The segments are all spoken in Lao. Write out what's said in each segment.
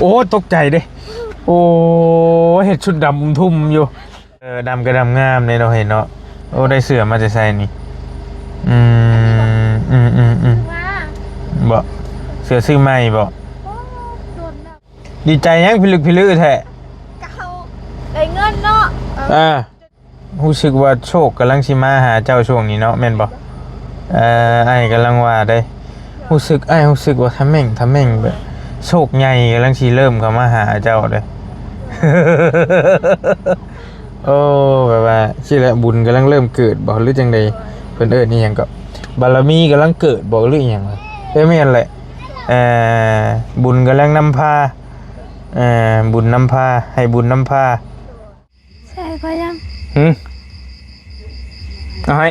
ໂອ້ ຕົກໃຈເດ້. ໂອ້ ເຮັດຊຸດດຳອຸມທຸ່ມຢູ່. ເອີ ດຳກໍດຳງາມເດ້ເນາະ ເຫັນເນາະ. ໂອ້ ໄດ້ເສື້ອມາແຕ່ໃສນີ້? ອືມ ອືມໆໆ ບໍ່ ເສື້ອຊື້ໃໝ່ບໍ່? ໂອ້ ໂດນແລ້ວ. ດີໃຈຫຍັງພິລຶກພິລືແທ້? ກໍເຮົາໄດ້ເງິນເນາະ. ເອີ ອ່າ ຮູ້ສຶກວ່າໂຊກກຳລັງຊິມາຫາເຈົ້າຊ່ວງນີ້ເນາະ ແມ່ນບໍ່? ເອີ ອ້າຍກຳລັງວ່າເດ້ ຮູ້ສຶກ ອ້າຍຮູ້ສຶກວ່າທະແມ່ງ ທະແມ່ງ ແບບໂຊກໃຫຍ່ກຳລັງຊິເລີ່ມເຂົ້າມາຫາເຈົ້າເດ້. ໂອ້ ແບບວ່າຊີ້ແຫຼະ ບຸນກຳລັງເລີ່ມເກີດບໍ່ ຫຼືຈັ່ງໃດ ເພິ່ນເອີ້ນອີ່ຫຍັງກໍ ບາລະມີກຳລັງເກີດບໍ່ ຫຼືອີ່ຫຍັງ. ເອີ ແມ່ນແຫຼະ ເອີ ບຸນກຳລັງນຳພາ ເອີ ບຸນນຳພາ ໃຫ້ບຸນນຳພາ. ໃສ່ກໍຍັງ ຫື ເອົາໃຫ້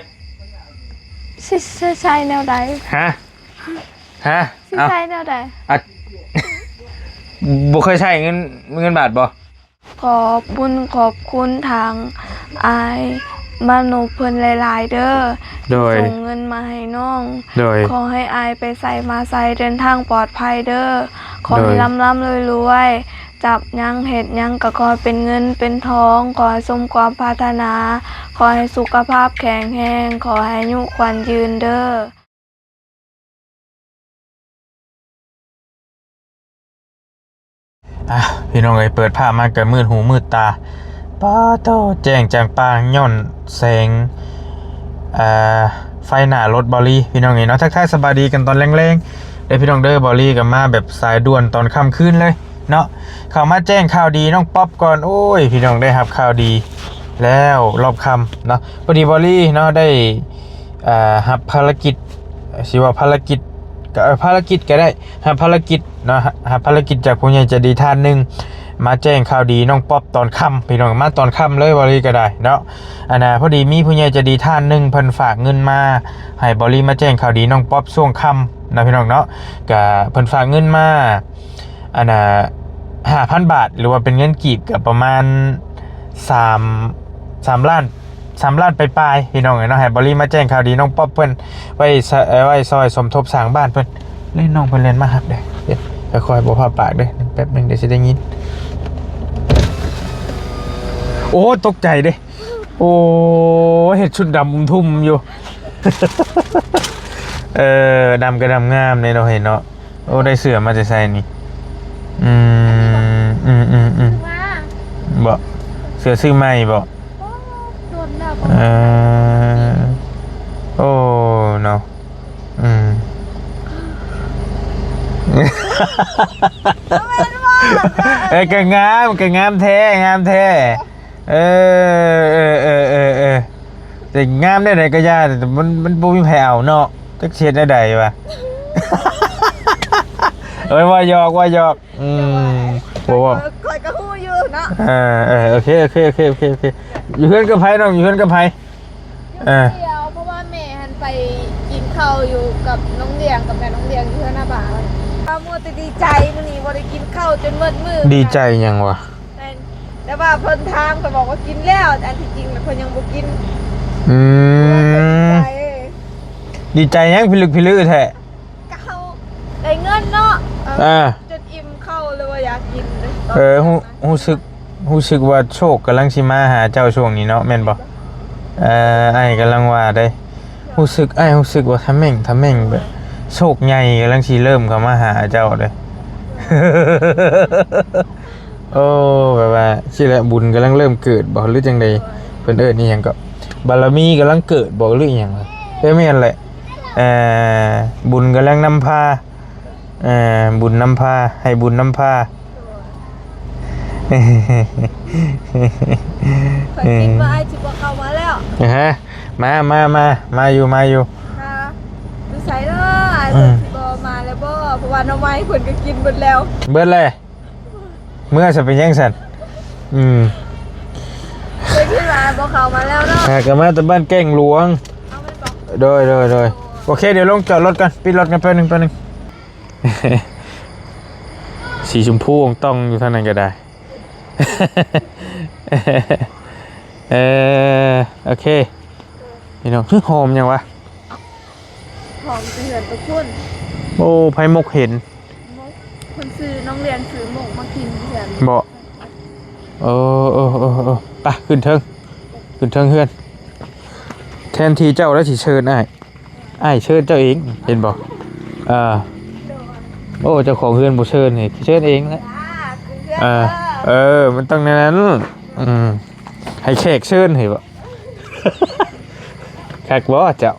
ຊິ ຊິໃສ່ແນວໃດ? ຮະ ຮະ ຊິໃສ່ແນວໃດ? ອະ ບໍ່ເຄີຍໃຊ້ເງິນ ເງິນບາດບໍ່? ຂອບບຸນຂອບຄຸນທາງອ້າຍມາໂນເພິ່ນຫຼາຍໆເດີ ໂດຍ ທີ່ສົ່ງເງິນມາໃຫ້ນ້ອງ ໂດຍ ຂໍໃຫ້ອ້າຍໄປໃສມາໃສເດີນທາງປອດໄພເດີ ຂໍໃຫ້ ໂດຍ ລ່ຳໆລວຍໆ ຈັບຫຍັງເຮັດຫຍັງກໍຂໍໃຫ້ເປັນເງິນເປັນທອງ ຂໍໃຫ້ສົມຄວາມປາດຖະໜາ ຂໍໃຫ້ສຸຂະພາບແຂງແຮງ ຂໍໃຫ້ອາຍຸຂວັນຍືນເດີ. ອ່ະ ພີ່ນ້ອງເອີຍ ເປີດພາບມາກໍມືດຫູມືດຕາ ປາໂທ້ ແຈ້ງຈາງປ່າງຍ້ອນແສງ ອ່າ ໄຟໜ້າລົດບອລລີ ພີ່ນ້ອງເອີຍເນາະ. ທັກທາຍສະບາຍດີກັນຕອນແລງໆເດີພີ່ນ້ອງເດີ ບອລລີກໍມາແບບສາຍດ່ວນຕອນຄ່ຳຄືນເລີຍເນາະ ເຂົ້າມາແຈ້ງຂ່າວດີນ້ອງປັອບກ່ອນ. ໂອ້ຍ ພີ່ນ້ອງໄດ້ຮັບຂ່າວດີແລ້ວລອບຄ່ຳເນາະ ພໍດີບອລລີເນາະ ໄດ້ ອ່າ ຮັບພາລະກິດ ຊິວ່າພາລະກິດ ກໍ ເອີ ພາລະກິດກໍໄດ້ ຮັບພາລະກິດເນາະ ຮັບພາລະກິດຈາກຜູ້ໃຫຍ່ໃຈດີທ່ານໜຶ່ງ ມາແຈ້ງຂ່າວດີນ້ອງປັອບຕອນຄ່ຳ ພີ່ນ້ອງ ມາຕອນຄ່ຳເລີຍ ບອລລີກໍໄດ້ເນາະ. ອັນນ່າ ພໍດີມີຜູ້ໃຫຍ່ໃຈດີທ່ານໜຶ່ງ ເພິ່ນຝາກເງິນມາໃຫ້ບອລລີມາແຈ້ງຂ່າວດີນ້ອງປັອບຊ່ວງຄ່ຳນະ ພີ່ນ້ອງເນາະ. ກະເພິ່ນຝາກເງິນມາ ອັນນ່າ ຫ້າພັນບາດ ຫຼືວ່າເປັນເງິນກີບກໍປະມານສາມ ສາມລ້ານ ສາມລ້ານປາຍໆ ພີ່ນ້ອງເອີຍເນາະ. ໃຫ້ບອລລີມາແຈ້ງຂ່າວດີນ້ອງປັອບເພິ່ນ ໄວ້ ເອີ ໄວ້ຊ່ອຍສົມທົບສ້າງບ້ານເພິ່ນ. ແລ່ນ ນ້ອງເພິ່ນແລ່ນມາຮັບເດີ ຄ່ອຍໆ ບໍ່ພາບປາກເດີ ແປັບໜຶ່ງ ດຽວຊິໄດ້ຍິນ. ໂອ້ ຕົກໃຈເດ້. ໂອ້ ເຮັດຊຸດດຳອຸມທຸ່ມຢູ່. ເອີ ດຳກໍດຳງາມເດ້ເນາະ ເຫັນເນາະ. ໂອ້ ໄດ້ເສື້ອມາແຕ່ໃສນີ້? ອືມ ອືມໆໆ ບໍ່ ເສື້ອຊື້ໃໝ່ບໍ່? ໂອ້ ໂດນແລ້ວ. ເອີ ໂອ້ ເນາະ ອືມ ເອີ ກໍງາມ ກໍງາມແທ້ ງາມແທ້. ເອີ ເອີ ແຕ່ງາມແນວໃດກໍຢ່າ ແຕ່ມັນ ມັນບໍ່ມີໃຜເອົາເນາະ ຈັກຊິເຮັດແນວໃດວະ. ເອີຍ ວ່າຫຍອກ ວ່າຫຍອກ. ອືມ ບໍ່ ຂ້ອຍກໍຮູ້ຢູ່ເນາະ. ເອີ ເອີ ໂອເຄ ໂອເຄ ໂອເຄ ໂອເຄ ໂອເຄ. ຢູ່ເຮືອນກັບໃຜນ້ອງ? ຢູ່ເຮືອນກັບໃຜ? ເອີ ດຽວ ເພາະວ່າແມ່ຫັ້ນໄປກິນເຂົ້າຢູ່ກັບນ້ອງຫຼຽງ ກັບແມ່ນ້ອງຫຼຽງຢູ່ເຮືອນອາບາ. ວ່າມົວແຕ່ດີໃຈ ມື້ນີ້ບໍ່ໄດ້ກິນເຂົ້າຈົນໝົດມື້. ດີໃຈຫຍັງວະ? ແມ່ນ ແຕ່ວ່າເພິ່ນຖາມ ຂ້ອຍບອກວ່າກິນແລ້ວ ແຕ່ອັນທີ່ຈິງແລ້ວເພິ່ນຍັງບໍ່ກິນ. ອືມ ດີໃຈຫຍັງພິລຶກພິລືແທ້? ກໍເຮົາໄດ້ເງິນເນາະ ເອີ ອ່າ ຈົນອີ່ມເຂົ້າເລີຍວ່າຢາກກິນເລີຍ. ເອີ ຮູ້ ຮູ້ສຶກ ຮູ້ສຶກວ່າໂຊກກຳລັງຊິມາຫາເຈົ້າຊ່ວງນີ້ເນາະ ແມ່ນບໍ່? ເອີ ອ້າຍກຳລັງວ່າເດ້ ຮູ້ສຶກ ອ້າຍຮູ້ສຶກວ່າທະແມ່ງ ທະແມ່ງ ແບບໂຊກໃຫຍ່ກຳລັງຊິເລີ່ມເຂົ້າມາຫາເຈົ້າເດ້. ໂອ້ ແບບວ່າຊີ້ແຫຼະ ບຸນກຳລັງເລີ່ມເກີດບໍ່ ຫຼືຈັ່ງໃດ ເພິ່ນເອີ້ນອີ່ຫຍັງກໍ ບາລະມີກຳລັງເກີດບໍ່ ຫຼືອີ່ຫຍັງ. ເອີ ແມ່ນແຫຼະ ເອີ ບຸນກຳລັງນຳພາ ເອີ ບຸນນຳພາ ໃຫ້ບຸນນຳພາ. ຂ້ອຍຄິດວ່າອ້າຍຊິບໍ່ເຂົ້າມາແລ້ວ. ຮະ ມາ ມາ ມາ ມາຢູ່ ມາຢູ່. ຮະ ຢູ່ໃສເນາະ ອ້າຍເພິ່ນຊິບໍ່ມາແລ້ວບໍ່? ເພາະວ່າໜໍ່ໄມ້ເພິ່ນກໍກິນເບິດແລ້ວ. ເບິດແລ້ວ. ເມືອຊະເປັນຫຍັງຊັ້ນ? ອືມ ເພິ່ນຄິດວ່າບໍ່ເຂົ້າມາແລ້ວເນາະ. ຫາກໍມາແຕ່ບ້ານແກ້ງຫຼວງ. ເອົາແມ່ນບໍ່? ໂດຍ ໂດຍ ໂດຍ. ໂອເຄ ດຽວລົງຈອດລົດກ່ອນ ປິດລົດກ່ອນແປັບໜຶ່ງ ແປັບໜຶ່ງ. ສີຊົມພູອອງຕອງຢູ່ທາງນັ້ນກໍໄດ້. ເອີ ໂອເຄ ພີ່ນ້ອງ. ຫອມຫຍັງວະ? ຫອມແຕ່ເຮືອນຕົວພຸ້ນ. ໂອ້ ໃຜມົກເຫັນ? ມົກ ເພິ່ນຊື້ ນ້ອງລຽນຊື້ໝົກມາກິນເທື່ອນີ້. ບໍ່? ເອີ ເອີ ເອີ ເອີ ໄປ ຂຶ້ນເທິງ ຂຶ້ນເທິງເຮືອນ ແທນທີ່ເຈົ້າລະຊິເຊີນອ້າຍ ອ້າຍເຊີນເຈົ້າເອງ ເຫັນບໍ່? ເອີ ໂອ້ ເຈົ້າຂອງເຮືອນບໍ່ເຊີນນີ້ ເຊີນເອງແຫຼະ. ເອີ ເອີ ມັນຕ້ອງແນວນັ້ນ. ອືມ ໃຫ້ແຂກເຊີນ ເຫັນບໍ່? ຄັກບໍ່ເຈົ້າ?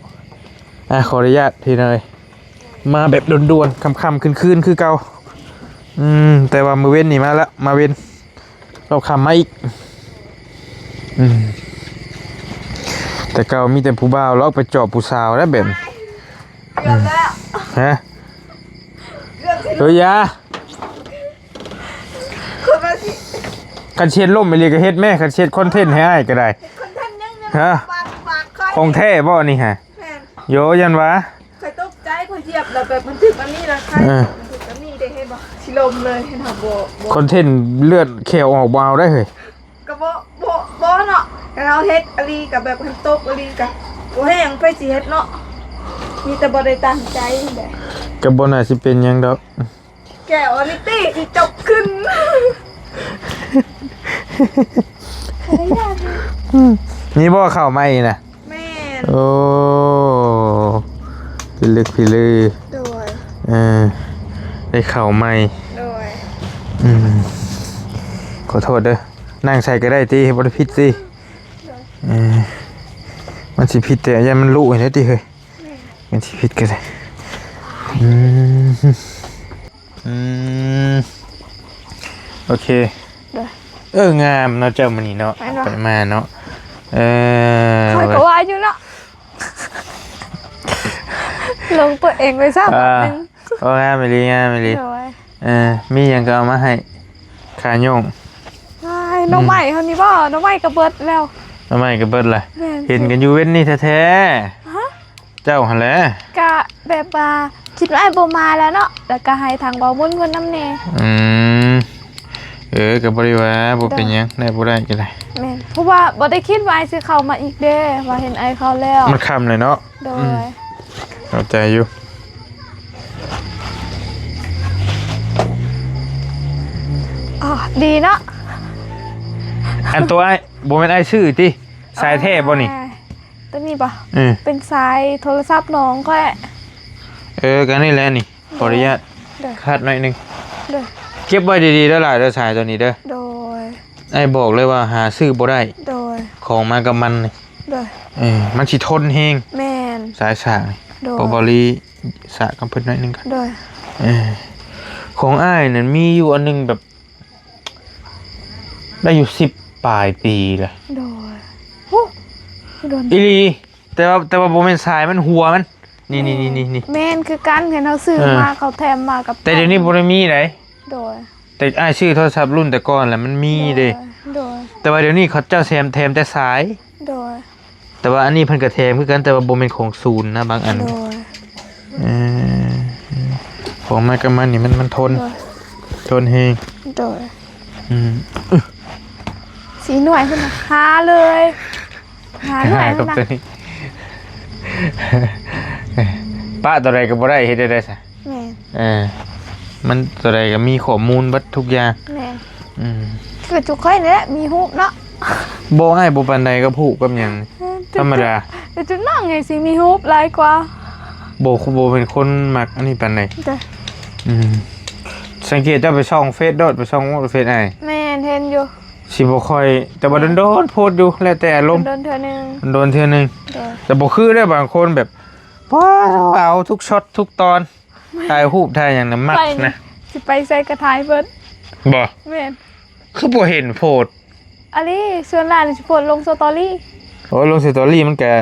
ອ່າ ຂໍອະນຸຍາດພີ່ນ້ອງເອີຍ ມາແບບດ່ວນໆ ຄ່ຳໆ ຄືນໆ ຄືເກົ່າ. ອືມ ແຕ່ວ່າມື້ເວັນນີ້ມາລະ ມາເວັນ ລອບຄ່ຳມາອີກ. ອືມ ແຕ່ເກົ່າມີແຕ່ຜູ້ບ່າວລອກໄປຈອບຜູ້ສາວແລ້ວແບບ. ອືມ ຮະ ເອີຍ ຢ່າ ຄັນຊິເຮັດລົ້ມອີ່ຫຼີກໍເຮັດແມ້ ຄັນຊິເຮັດຄອນເທັນໃຫ້ອ້າຍກໍໄດ້. ຮະ ຂອງແທ້ບໍ່ນີ້ຮະ? ໂຢ ຢ້ານວ່າ ຂ້ອຍຕົກໃຈ ຂ້ອຍຢຽບແລ້ວແບບມັນຖືກອັນນີ້ລະ ເອີ ມັນຖືກອັນນີ້ເດ້ ເຫັນບໍ່? ຊິລົ້ມເລີຍ ເຫັນເຮົາບໍ່ ບໍ່ ຄອນເທັນເລືອດແຂ້ວອອກ ບໍ່ເອົາໄດ້ເຮີ້ຍ. ກໍບໍ່ ບໍ່ ບໍ່ເນາະ ຄັນເຮົາເຮັດອີ່ຫຼີກໍແບບຄັນຕົກອີ່ຫຼີກໍບໍ່ແຮງ ໃຜຊິເຮັດເນາະ ມີແຕ່ບໍ່ໄດ້ຕັ້ງໃຈແຫຼະ. ກໍບໍ່ໜ້າຊິເປັນຫຍັງດອກ. ແກ້ວອັນນີ້ຕິຊິຈົບຂຶ້ນ. ນີ້ບໍ່ເຂົ້າໃໝ່ນະ? ແມ່ນ. ໂອ້ ພິລຶກພິລື. ໂດຍ. ເອີ ໄດ້ເຂົ້າໃໝ່. ໂດຍ. ອືມ ຂໍໂທດເດີ ນັ່ງໃສ່ກໍໄດ້ຕິ ບໍ່ໄດ້ຜິດຕິ. ໂດຍ. ເອີ ມັນຊິຜິດແຕ່ຢ້ານມັນລຸໃຫ້ໄດ້ຕິເຮີ້ຍ. ແມ່ນ. ມັນຊິຜິດກໍໄດ້. ອືມ ອືມ ໂອເຄ. ໂດຍ. ເອີ ງາມເນາະເຈົ້າມື້ນີ້ເນາະ ແມ່ນບໍ່? ໄປມາເນາະ. ເອີ ຂ້ອຍກໍວ່າຢູ່ເນາະ ຫຼົງຕົວເອງໄປຊ້ຳ. ອ່າ ໜຶ່ງ ໂອ້ ງາມອີ່ຫຼີ ງາມອີ່ຫຼີ. ໂດຍ. ເອີ ມີຫຍັງກໍເອົາມາໃຫ້ ຂາໂຍງ. ອ້າຍ ໜໍ່ໄມ້ເຮົານີ້ບໍ່? ໜໍ່ໄມ້ກໍເບິດແລ້ວ. ໜໍ່ໄມ້ກໍເບິດລະ. ແມ່ນ. ເຫັນກັນຢູ່ເວັນນີ້ແທ້ໆ. ຮະ? ເຈົ້າຫັ້ນແຫຼະ ກະແບບວ່າຄິດວ່າອ້າຍບໍ່ມາແລ້ວເນາະ ແລ້ວກະໃຫ້ທາງເບົາບຸນເພິ່ນນຳແດ່. ອືມ ເອີ ກະບໍ່ໄດ້ວ່າ ບໍ່ເປັນຫຍັງ ໄດ້ບໍ່ໄດ້ກະໄດ້. ແມ່ນ ເພາະວ່າບໍ່ໄດ້ຄິດວ່າອ້າຍຊິເຂົ້າມາອີກເດ້ ວ່າເຫັນອ້າຍເຂົ້າແລ້ວ. ມັນຄ່ຳແລ້ວເນາະ. ໂດຍ. ອືມ ເຂົ້າໃຈຢູ່. ອໍ ດີເນາະ. ອັນໂຕອ້າຍ ບໍ່ແມ່ນອ້າຍຊື້ຕິ? ສາຍແທ້ບໍ່ນີ້? ໂຕນີ້ບໍ່? ເອີ ເປັນສາຍໂທລະສັບນ້ອງຂ້ອຍ. ເອີ ກໍນີ້ແຫຼະນີ້ ຂໍອະນຸຍາດ ໂດຍ ຂັດໜ້ອຍໜຶ່ງ. ໂດຍ. ເກັບໄວ້ດີໆເດີຫຼ້າເດີ ສາຍໂຕນີ້ເດີ. ໂດຍ. ອ້າຍບອກເລີຍວ່າຫາຊື້ບໍ່ໄດ້. ໂດຍ. ຂອງມາກັບມັນນີ້. ໂດຍ. ເອີ ມັນຊິທົນແຮງ. ແມ່ນ. ສາຍສາກນີ້. ໂດຍ. ເພາະເບົາລີສາກກັບເພິ່ນໜ້ອຍໜຶ່ງກ່ອນ. ໂດຍ. ເອີ ຂອງອ້າຍນັ້ນມີຢູ່ອັນໜຶ່ງແບບ ໄດ້ຢູ່ສິບປາຍປີແລ້ວ. ໂດຍ. ໂອ້ ໂດນ ອີ່ຫຼີ. ແຕ່ວ່າ ແຕ່ວ່າບໍ່ແມ່ນສາຍມັນ ຫົວມັນ ນີ້ໆໆໆ ແມ່ນຄືກັນ ເຫັນເຮົາຊື້ ເອີ ມາ ເຂົາແຖມມາກັບ ແຕ່ດຽວນີ້ບໍ່ໄດ້ມີໃດ. ໂດຍ. ແຕ່ອ້າຍຊື້ໂທລະສັບລຸ້ນແຕ່ກ່ອນແຫຼະ ມັນມີເດ້. ໂດຍ. ແຕ່ວ່າດຽວນີ້ເຂົາເຈົ້າແຖມ ແຖມແຕ່ສາຍ. ໂດຍ. ແຕ່ວ່າອັນນີ້ເພິ່ນກໍແຖມຄືກັນ ແຕ່ວ່າບໍ່ແມ່ນຂອງສູນນະ ບາງອັນ. ໂດຍ. ເອີ ຂອງມາກັບມັນນີ້ມັນ ມັນທົນ. ໂດຍ. ທົນແຮງ. ໂດຍ. ອືມ ສີ່ໜ່ວຍພຸ້ນນະ ຫາເລີຍ ຫາໜ່ວຍ ຫາກັບ ພຸ້ນນະ ໂຕນີ້ ປະໂຕໃດກໍບໍ່ໄດ້ ເຮັດໄດ້ໃດຊະ? ແມ່ນ. ເອີ ມັນໂຕໃດກໍມີຂໍ້ມູນເບິດທຸກຢ່າງ. ແມ່ນ. ອືມ ຄືຈຸຂ້ອຍນີ້ແຫຼະ ມີຮູບເນາະ. ບໍ່ ອ້າຍບໍ່ປານໃດກັບຮູບກັບຫຍັງ ເອີ ທຳມະດາ. ແຕ່ຈຸນ້ອງນີ້ຊິມີຮູບຫຼາຍກວ່າ. ບໍ່ ບໍ່ເປັນຄົນມັກອັນນີ້ປານໃດ. ໂດຍ. ອືມ ສັງເກດເຈົ້າໄປສ່ອງເຟສໂດດ ໄປສ່ອງເຟສອ້າຍ. ແມ່ນ ເຫັນຢູ່. ຊິບໍ່ຄ່ອຍ ແຕ່ວ່າ ແມ່ນ ໂດນໆໂພສຢູ່ ແລ້ວແຕ່ອາລົມ. ໂດນເທື່ອໜຶ່ງ ໂດນເທື່ອໜຶ່ງ. ໂດຍ. ແຕ່ບໍ່ຄືເດ້ ບາງຄົນແບບ ວ້າວ ເອົາທຸກຊັອດທຸກຕອນ ຖ່າຍຮູບຖ່າຍຫຍັງນະ ມັກນະ. ຊິໄປໃສກໍຖ່າຍເບິດ. ບໍ່? ແມ່ນ. ຄືບໍ່ເຫັນໂພສ? ອາລີ ສ່ວນຫຼາຍຊິໂພສລົງສະຕໍຣີ. ໂອ້ ລົງສະຕໍຣີມັນກະ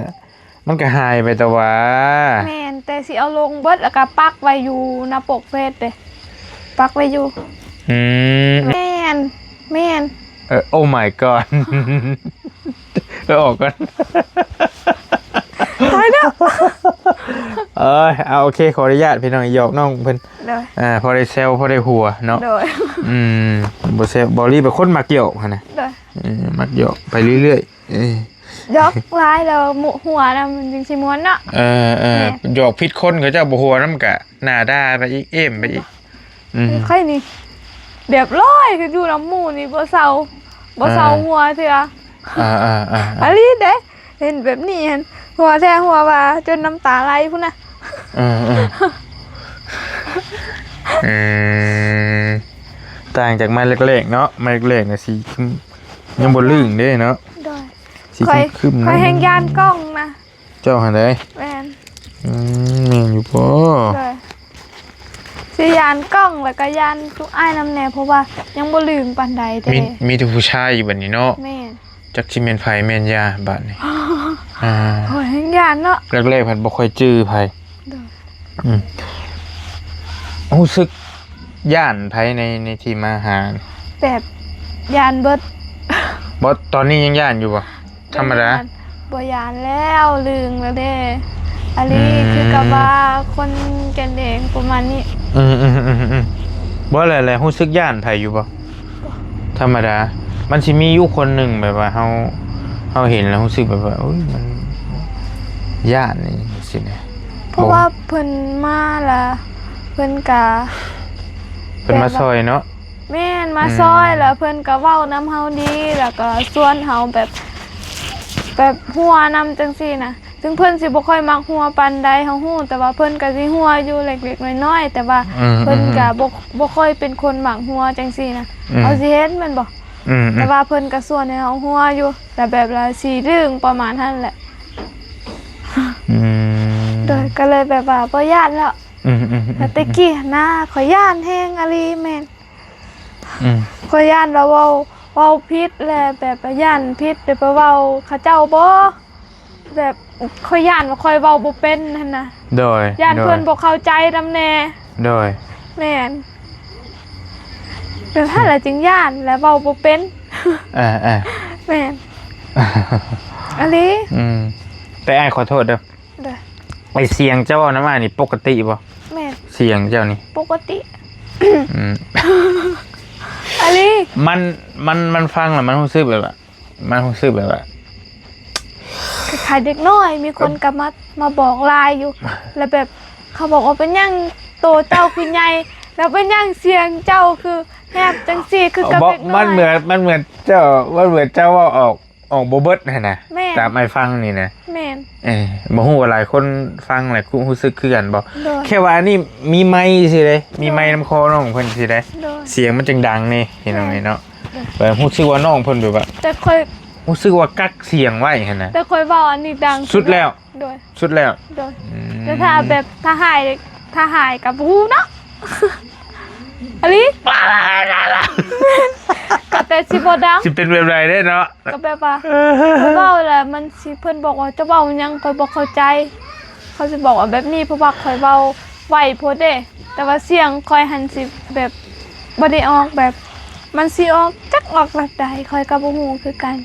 ມັນກະຫາຍໄປແຕ່ວ່າ. ແມ່ນ ແຕ່ຊິເອົາລົງເບິດ ແລ້ວກະປັກໄວ້ຢູ່ໜ້າປົກເຟສເດ້ ປັກໄວ້ຢູ່. ອືມ ແມ່ນ ແມ່ນ. ເອີ Oh my god ເອີ ອອກກ່ອນ ຕາຍແລ້ວ. ເອີຍ ເອົາ ໂອເຄ ຂໍອະນຸຍາດພີ່ນ້ອງ ຫຍອກນ້ອງເພິ່ນ. ໂດຍ. ອ່າ ພໍໄດ້ແຊວ ພໍໄດ້ຫົວເນາະ. ໂດຍ. ອືມ ບໍ່ແຊວ ເບົາລີເປັນຄົນມັກຫຍອກຫັ້ນນະ. ໂດຍ. ເອີ ມັກຫຍອກໄປເລື້ອຍໆ. ເອີ ຫຍອກຫຼາຍແລ້ວ ຫົວນຳມັນຈຶ່ງຊິມ່ວນເນາະ. ເອີໆ ແມ່ນ. ຫຍອກຜິດຄົນ ເຂົາເຈົ້າບໍ່ຫົວນຳກະໜ້າດ່າໄປອີກ ເອມໄປອີກ. ອືມ ຂ້ອຍນີ້ແບບລອຍຄືຢູ່ນຳໝູ່ນີ້ ບໍ່ເຊົາ ບໍ່ເຊົາ ອ່າ ຫົວເທື່ອ. ອ່າໆໆໆ ອີ່ຫຼີເດ້ ເຫັນແບບນີ້ຫັ້ນ ຫົວແທ້ຫົວວ່າ ຈົນນ້ຳຕາໄຫຼພຸ້ນນະ. ເອີໆ ອືມ ຕ່າງຈາກໄມ້ແລກໆເນາະ ໄມ້ແລກໆນະ ສີຍັງບໍ່ລຶ້ງເດ້ເນາະ. ໂດຍ ສີ ຂ້ອຍ ຄຶ້ມໆ ຂ້ອຍແຮ່ງຢ້ານກ້ອງນະ. ເຈົ້າຫັ້ນໃດ? ແມ່ນ. ອືມ ແມ່ນຢູ່ບໍ່? ໂດຍ ຊິຢ້ານກ້ອງ ແລ້ວກໍຢ້ານຈຸອ້າຍນຳແດ່ ເພາະວ່າຍັງບໍ່ລຶ້ງປານໃດເດ້. ມີ ມີແຕ່ຜູ້ຊາຍຢູ່ບັດນີ້ເນາະ. ແມ່ນ. ຈັກຊິແມ່ນໃຜແມ່ນຢາບາດນີ້. ອ່າ ໂອ້ຍ ຍັງຢ້ານເນາະ ແລກໆພັດບໍ່ຄ່ອຍຈື່ໃຜ. ໂດຍ ອືມ ຮູ້ສຶກຢ້ານໃຜໃນ ໃນທີ່ມາຫາ? ແບບຢ້ານເບິດ. ບໍ່ ຕອນນີ້ຍັງຢ້ານຢູ່ບໍ່? ທຳມະດາ ບໍ່ຢ້ານແລ້ວ ລຶ້ງແລ້ວເດ້ ອາລີ ອືມ ຄືກັບວ່າຄົນແກ່ນແດງປະມານນີ້. ອືມໆໆໆ ບໍ່ແຫຼະ ແລະ ຮູ້ສຶກຢ້ານໃຜຢູ່ບໍ່? ບໍ່ ທຳມະດາ ມັນຊິມີຢູ່ຄົນໜຶ່ງແບບວ່າເຮົາ ເຮົາເຫັນແລ້ວຮູ້ສຶກແບບວ່າ ໂອ້ຍ ມັນຢ້ານນີ້ຊີ້ນະ ເພາະວ່າເພິ່ນມາລະ ເພິ່ນກະ ເພິ່ນມາຊ່ອຍເນາະ. ແມ່ນ ມາຊ່ອຍ ອືມ ແລ້ວເພິ່ນກໍເວົ້ານຳເຮົາດີ ແລ້ວກໍຊວນເຮົາແບບ ແບບຫົວນຳຈັ່ງຊີ້ນະ ເຖິງເພິ່ນຊິບໍ່ຄ່ອຍມັກຫົວປານໃດ ເຮົາຮູ້ ແຕ່ວ່າເພິ່ນກໍຊິຫົວຢູ່ເລັກໆນ້ອຍໆ ແຕ່ວ່າ ອືມ ເພິ່ນກໍ ອືມ ບໍ່ ບໍ່ຄ່ອຍເປັນຄົນມັກຫົວຈັ່ງຊີ້ນະ ອືມ ເຮົາຊິເຫັນແມ່ນບໍ່? ອືມ ອືມ ແຕ່ວ່າເພິ່ນກໍຊວນໃຫ້ເຮົາຫົວຢູ່ ແລ້ວແບບລະຊິດຶງປະມານຫັ້ນແຫຼະ. ອືມ ໂດຍ ກໍເລີຍແບບວ່າບໍ່ຢ້ານແລ້ວ. ອືມໆໆໆ ແຕ່ກີ້ຫັ້ນນະ ຂ້ອຍຢ້ານແຮງອາລີ ແມ່ນ ອືມ ຂ້ອຍຢ້ານວ່າເວົ້າ ເວົ້າຜິດ ແລະ ແບບຢ້ານຜິດ ແບບໄປເວົ້າເຂົາເຈົ້າບໍ່ ແບບຂ້ອຍຢ້ານວ່າຂ້ອຍເວົ້າບໍ່ເປັນຫັ້ນນະ. ໂດຍ ຢ້ານເພິ່ນ ໂດຍ ບໍ່ເຂົ້າໃຈນຳແດ່. ໂດຍ ແມ່ນ ແບບຫັ້ນລະຈຶ່ງຢ້ານ ແລະ ເວົ້າບໍ່ເປັນ. ເອີໆ ແມ່ນ ອາລີ. ອືມ ແຕ່ອ້າຍຂໍໂທດເດີ. ໂດຍ ໄອ້ສຽງເຈົ້າເວົ້ານຳອ້າຍນີ້ປົກກະຕິບໍ່? ແມ່ນ ສຽງເຈົ້ານີ້ປົກກະຕິ. ອືມ ອາລີ ມັນ ມັນ ມັນຟັງແລ້ວມັນຮູ້ສຶກແບບວ່າ ມັນຮູ້ສຶກແບບວ່າ ຄ້າຍໆເດັກນ້ອຍ ມີຄົນກໍມາ ມາບອກຫຼາຍຢູ່ ແລ້ວແບບເຂົາບອກວ່າ ເປັນຫຍັງໂຕເຈົ້າຄືໃຫຍ່ ແລ້ວເປັນຫຍັງສຽງເຈົ້າຄືແຮບຈັ່ງຊີ້ ຄືກັບເດັກນ້ອຍ. ມັນເໝືອນ ມັນເໝືອນເຈົ້າ ມັນເໝືອນເຈົ້າເວົ້າອອກ ອອກບໍ່ເບິດຫັ້ນນະ. ແມ່ນ ຕາມອ້າຍຟັງນີ້ນະ. ແມ່ນ ເອີ ບໍ່ຮູ້ວ່າຫຼາຍຄົນຟັງແລ້ວຮູ້ສຶກຄືກັນບໍ່? ໂດຍ ແຄ່ວ່າອັນນີ້ມີໄມຊື່ເດ້ ມີໄມນຳຄໍນ້ອງເພິ່ນຊື່ເດ້ ໂດຍ ສຽງມັນຈຶ່ງດັງນີ້ພີ່ນ້ອງເອີຍເນາະ. ໂດຍ ແບບຮູ້ສຶກວ່ານ້ອງເພິ່ນແບບວ່າ ແຕ່ຂ້ອຍຮູ້ສຶກວ່າກັກສຽງໄວ້ຫັ້ນນະ ແຕ່ຂ້ອຍເວົ້າອັນນີ້ດັງສຸດແລ້ວ. ໂດຍ ສຸດແລ້ວ. ໂດຍ ອືມ ແຕ່ຖ້າແບບ ຖ້າຫາຍ ຖ້າຫາຍກໍບໍ່ຮູ້ເນາະ ອາລີ ກໍແຕ່ຊິບໍ່ດັງ ຊິເປັນແບບໃດເດ້ເນາະ ກໍແບບວ່າ ເອີ ຂ້ອຍເວົ້າແລ້ວມັນຊິ ເພິ່ນບອກວ່າ ເຈົ້າເວົ້າຫຍັງ ຂ້ອຍບໍ່ເຂົ້າໃຈ ເຂົາຊິບອກວ່າແບບນີ້ ເພາະວ່າຂ້ອຍເວົ້າໄວໂພດເດ້ ແຕ່ວ່າສຽງຂ້ອຍຫັ້ນຊິແບບ ບໍ່ໄດ້ອອກແບບ ມັນຊິອອກ ຈັກອອກແບບໃດ ຂ້ອຍກໍບໍ່ຮູ້ຄືກັນ.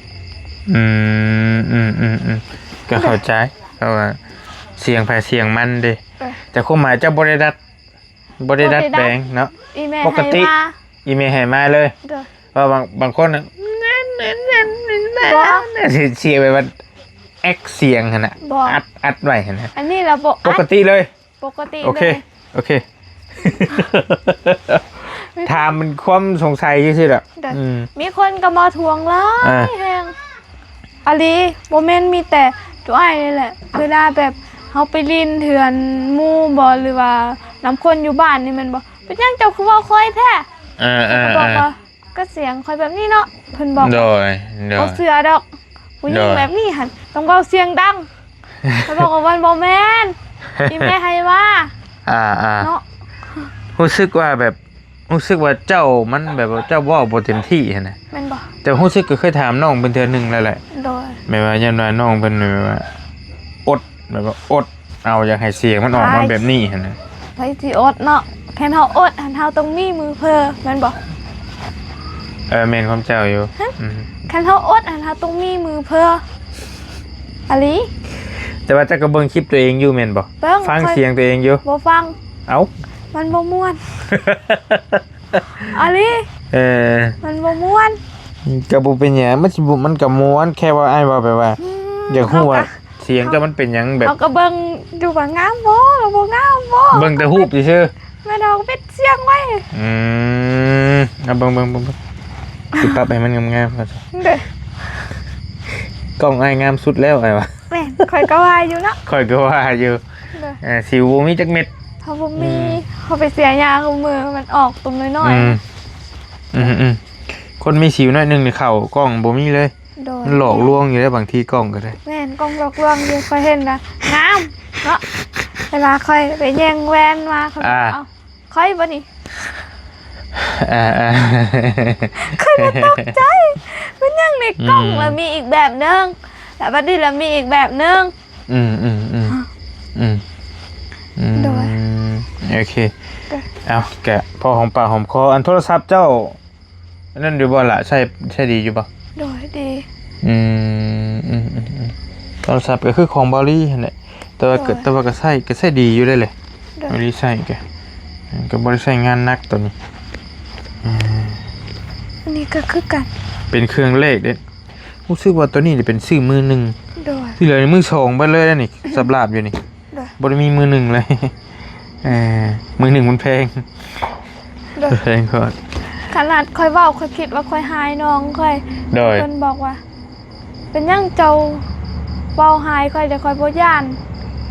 ອືມ ອືມໆໆ ກໍເຂົ້າໃຈ ເພາະວ່າສຽງໃຜສຽງມັນເດ້. ເອີ ແຕ່ຄວາມໝາຍເຈົ້າບໍ່ໄດ້ດັດ ບໍ່ໄດ້ດັດແປງເນາະ ອີ່ແມ່ໃຫ້ມາ ອີ່ແມ່ໃຫ້ມາເລີຍ. ໂດຍ ເພາະບາງ ບາງຄົນນະ ເສຍງ ເສຍງແບບວ່າແອັກສຽງຫັ້ນນະ ອັດ ອັດໄວ້ຫັ້ນນະ ອັນນີ້ລະບໍ່ ປົກກະຕິເລີຍ. ປົກກະຕິ ໂອເຄ ເລີຍ ໂອເຄ ຖາມເປັນຄວາມສົງໄສຊື່ໆດອກ. ໂດຍ ອືມ ມີຄົນກໍມາທວງຫຼາຍແຮງ ອາລີ ບໍ່ແມ່ນມີແຕ່ໂຕອ້າຍນີ້ແຫຼະ ເວລາແບບເຮົາໄປຫຼິ້ນເຮືອນໝູ່ບໍ ຫຼືວ່ານຳຄົນຢູ່ບ້ານນີ້ແມ່ນບໍ່ ເປັນຫຍັງເຈົ້າຄືເວົ້າຄ່ອຍແທ້? ເອີໆ ເຂົາກໍບອກວ່າ ກໍສຽງຂ້ອຍແບບນີ້ເນາະ ເພິ່ນບອກ. ໂດຍ ໂດຍ ບໍ່ເຊື່ອດອກ ຜູ້ຍິງແບບນີ້ຫັ້ນຕ້ອງເວົ້າສຽງດັງ. ຂ້ອຍບອກວ່າມັນບໍ່ແມ່ນ ອີ່ແມ່ໃຫ້ມາ ອ່າໆ ເນາະ ຮູ້ສຶກວ່າແບບ ຮູ້ສຶກວ່າເຈົ້າ ມັນແບບວ່າເຈົ້າເວົ້າບໍ່ເຕັມທີ່ຫັ້ນນະ ແມ່ນບໍ່? ແຕ່ຮູ້ສຶກກໍເຄີຍຖາມນ້ອງເພິ່ນເທື່ອໜຶ່ງແລ້ວແຫຼະ. ໂດຍ ແບບວ່າຢ້ານວ່ານ້ອງເພິ່ນແບບວ່າອົດ ແບບວ່າອົດເອົາ ຢາກໃຫ້ສຽງມັນອອກມາແບບນີ້ຫັ້ນນະ. ໃຜຊິອົດເນາະ ຄັນເຮົາອົດຫັ້ນເຮົາຕ້ອງມີມືເພີ ແມ່ນບໍ່? ເອີ ແມ່ນຄວາມເຈົ້າຢູ່. ອືມ ຄັນເຮົາອົດຫັ້ນເຮົາຕ້ອງມີມືເພີ ອາລີ. ແຕ່ວ່າເຈົ້າກໍເບິ່ງຄລິບຕົວເອງຢູ່ແມ່ນບໍ່? ເບິ່ງ ຟັງສຽງຕົວເອງຢູ່. ບໍ່ຟັງ. ເອົ້າ ມັນບໍ່ມ່ວນ ອາລີ. ເອີ ມັນບໍ່ມ່ວນ. ກໍບໍ່ເປັນຫຍັງ ມັນຊິບໍ່ ມັນກໍມ່ວນ ແຄ່ວ່າອ້າຍເວົ້າແບບວ່າ ອືມ ຢາກຮູ້ວ່າ ເຮົາກໍ ສຽງເຈົ້າມັນເປັນຫຍັງແບບ ເຮົາກໍເບິ່ງຢູ່ວ່າງາມບໍ່ ຫຼືບໍ່ງາມບໍ່ ເບິ່ງແຕ່ຮູບຊື່ໆ. ແມ່ດອກປິດສຽງໄວ້. ອືມ ເອົາເບິ່ງ ເບິ່ງ ເບິ່ງ ເບິ່ງ ຊິປັບໃຫ້ມັນງາມໆກ່ອນ. ເດີ ກ້ອງອ້າຍງາມສຸດແລ້ວ ອ້າຍວ່າ. ແມ່ນ ຂ້ອຍກໍວ່າຢູ່ເນາະ ຂ້ອຍກໍວ່າຢູ່. ເດີ ເອີ ສິວບໍ່ມີຈັກເມັດ. ເຮົາບໍ່ມີ ອືມ ເຮົາໄປເສຍຢາຄູ່ມື້ ມັນອອກຕຸ່ມນ້ອຍໆ. ອືມ ອືມ ອືມ ຄົນມີສິວໜ້ອຍໜຶ່ງນີ້ ເຂົ້າກ້ອງບໍ່ມີເລີຍ. ໂດຍ ມັນຫຼອກລວງຢູ່ເດ້ ບາງທີກ້ອງກໍໄດ້. ແມ່ນ ກ້ອງຫຼອກລວງຢູ່ ຂ້ອຍເຫັນນະ ງາມເນາະ. ເວລາຂ້ອຍໄປແຍ່ງແວ່ນມາ ຂ້ອຍບອກ ອ່າ ເອົ້າ ຂ້ອຍບໍ່ນີ້? ອ່າໆ ຂ້ອຍກໍຕົກໃຈ ເປັນຫຍັງໃນກ້ອງ ອືມ ລະມີອີກແບບໜຶ່ງ ລະບັດນີ້ລະມີອີກແບບໜຶ່ງ. ອືມ ອືມ ອືມ ອືມ ອືມ ໂດຍ ໂອເຄ ໂດຍ ເອົາ ກະພໍຫອມປາກຫອມຄໍ. ອັນໂທລະສັບເຈົ້າ ອັນນັ້ນຢູ່ບໍ່ລະ? ໃຊ້ ໃຊ້ດີຢູ່ບໍ່? ໂດຍ ດີ. ອືມ ອືມ ອືມ ອືມ ໂທລະສັບກໍຄືຂອງເບົາລີຫັ້ນແຫຼະ ແຕ່ວ່າ ໂດຍ ກໍ ແຕ່ວ່າກໍໃຊ້ ກໍໃຊ້ດີຢູ່ເດ້ແຫຼະ. ໂດຍ ເບົາລີໃຊ້ກໍ ກໍບໍ່ໄດ້ໃຊ້ງານໜັກໂຕນີ້. ເອີ ອັນນີ້ກໍຄືກັນ ເປັນເຄື່ອງແລກເດ້. ຮູ້ສຶກວ່າໂຕນີ້ຈະເປັນຊື້ມືໜຶ່ງ. ໂດຍ ທີ່ເຫຼືອນີ້ມືສອງເບິດເລີຍນີ້ ສັບລາບຢູ່ນີ້. ໂດຍ ບໍ່ໄດ້ມີມືໜຶ່ງເລີຍ. ເອີ ມືໜຶ່ງມັນແພງ. ໂດຍ ແພງໂພດ. ຂະໜາດຂ້ອຍເວົ້າ ຂ້ອຍຄິດວ່າຂ້ອຍຮ້າຍນ້ອງຂ້ອຍ. ໂດຍ ເພິ່ນບອກວ່າ ເປັນຫຍັງເຈົ້າເວົ້າຮ້າຍຂ້ອຍ ແຕ່ຂ້ອຍບໍ່ຢ້ານ.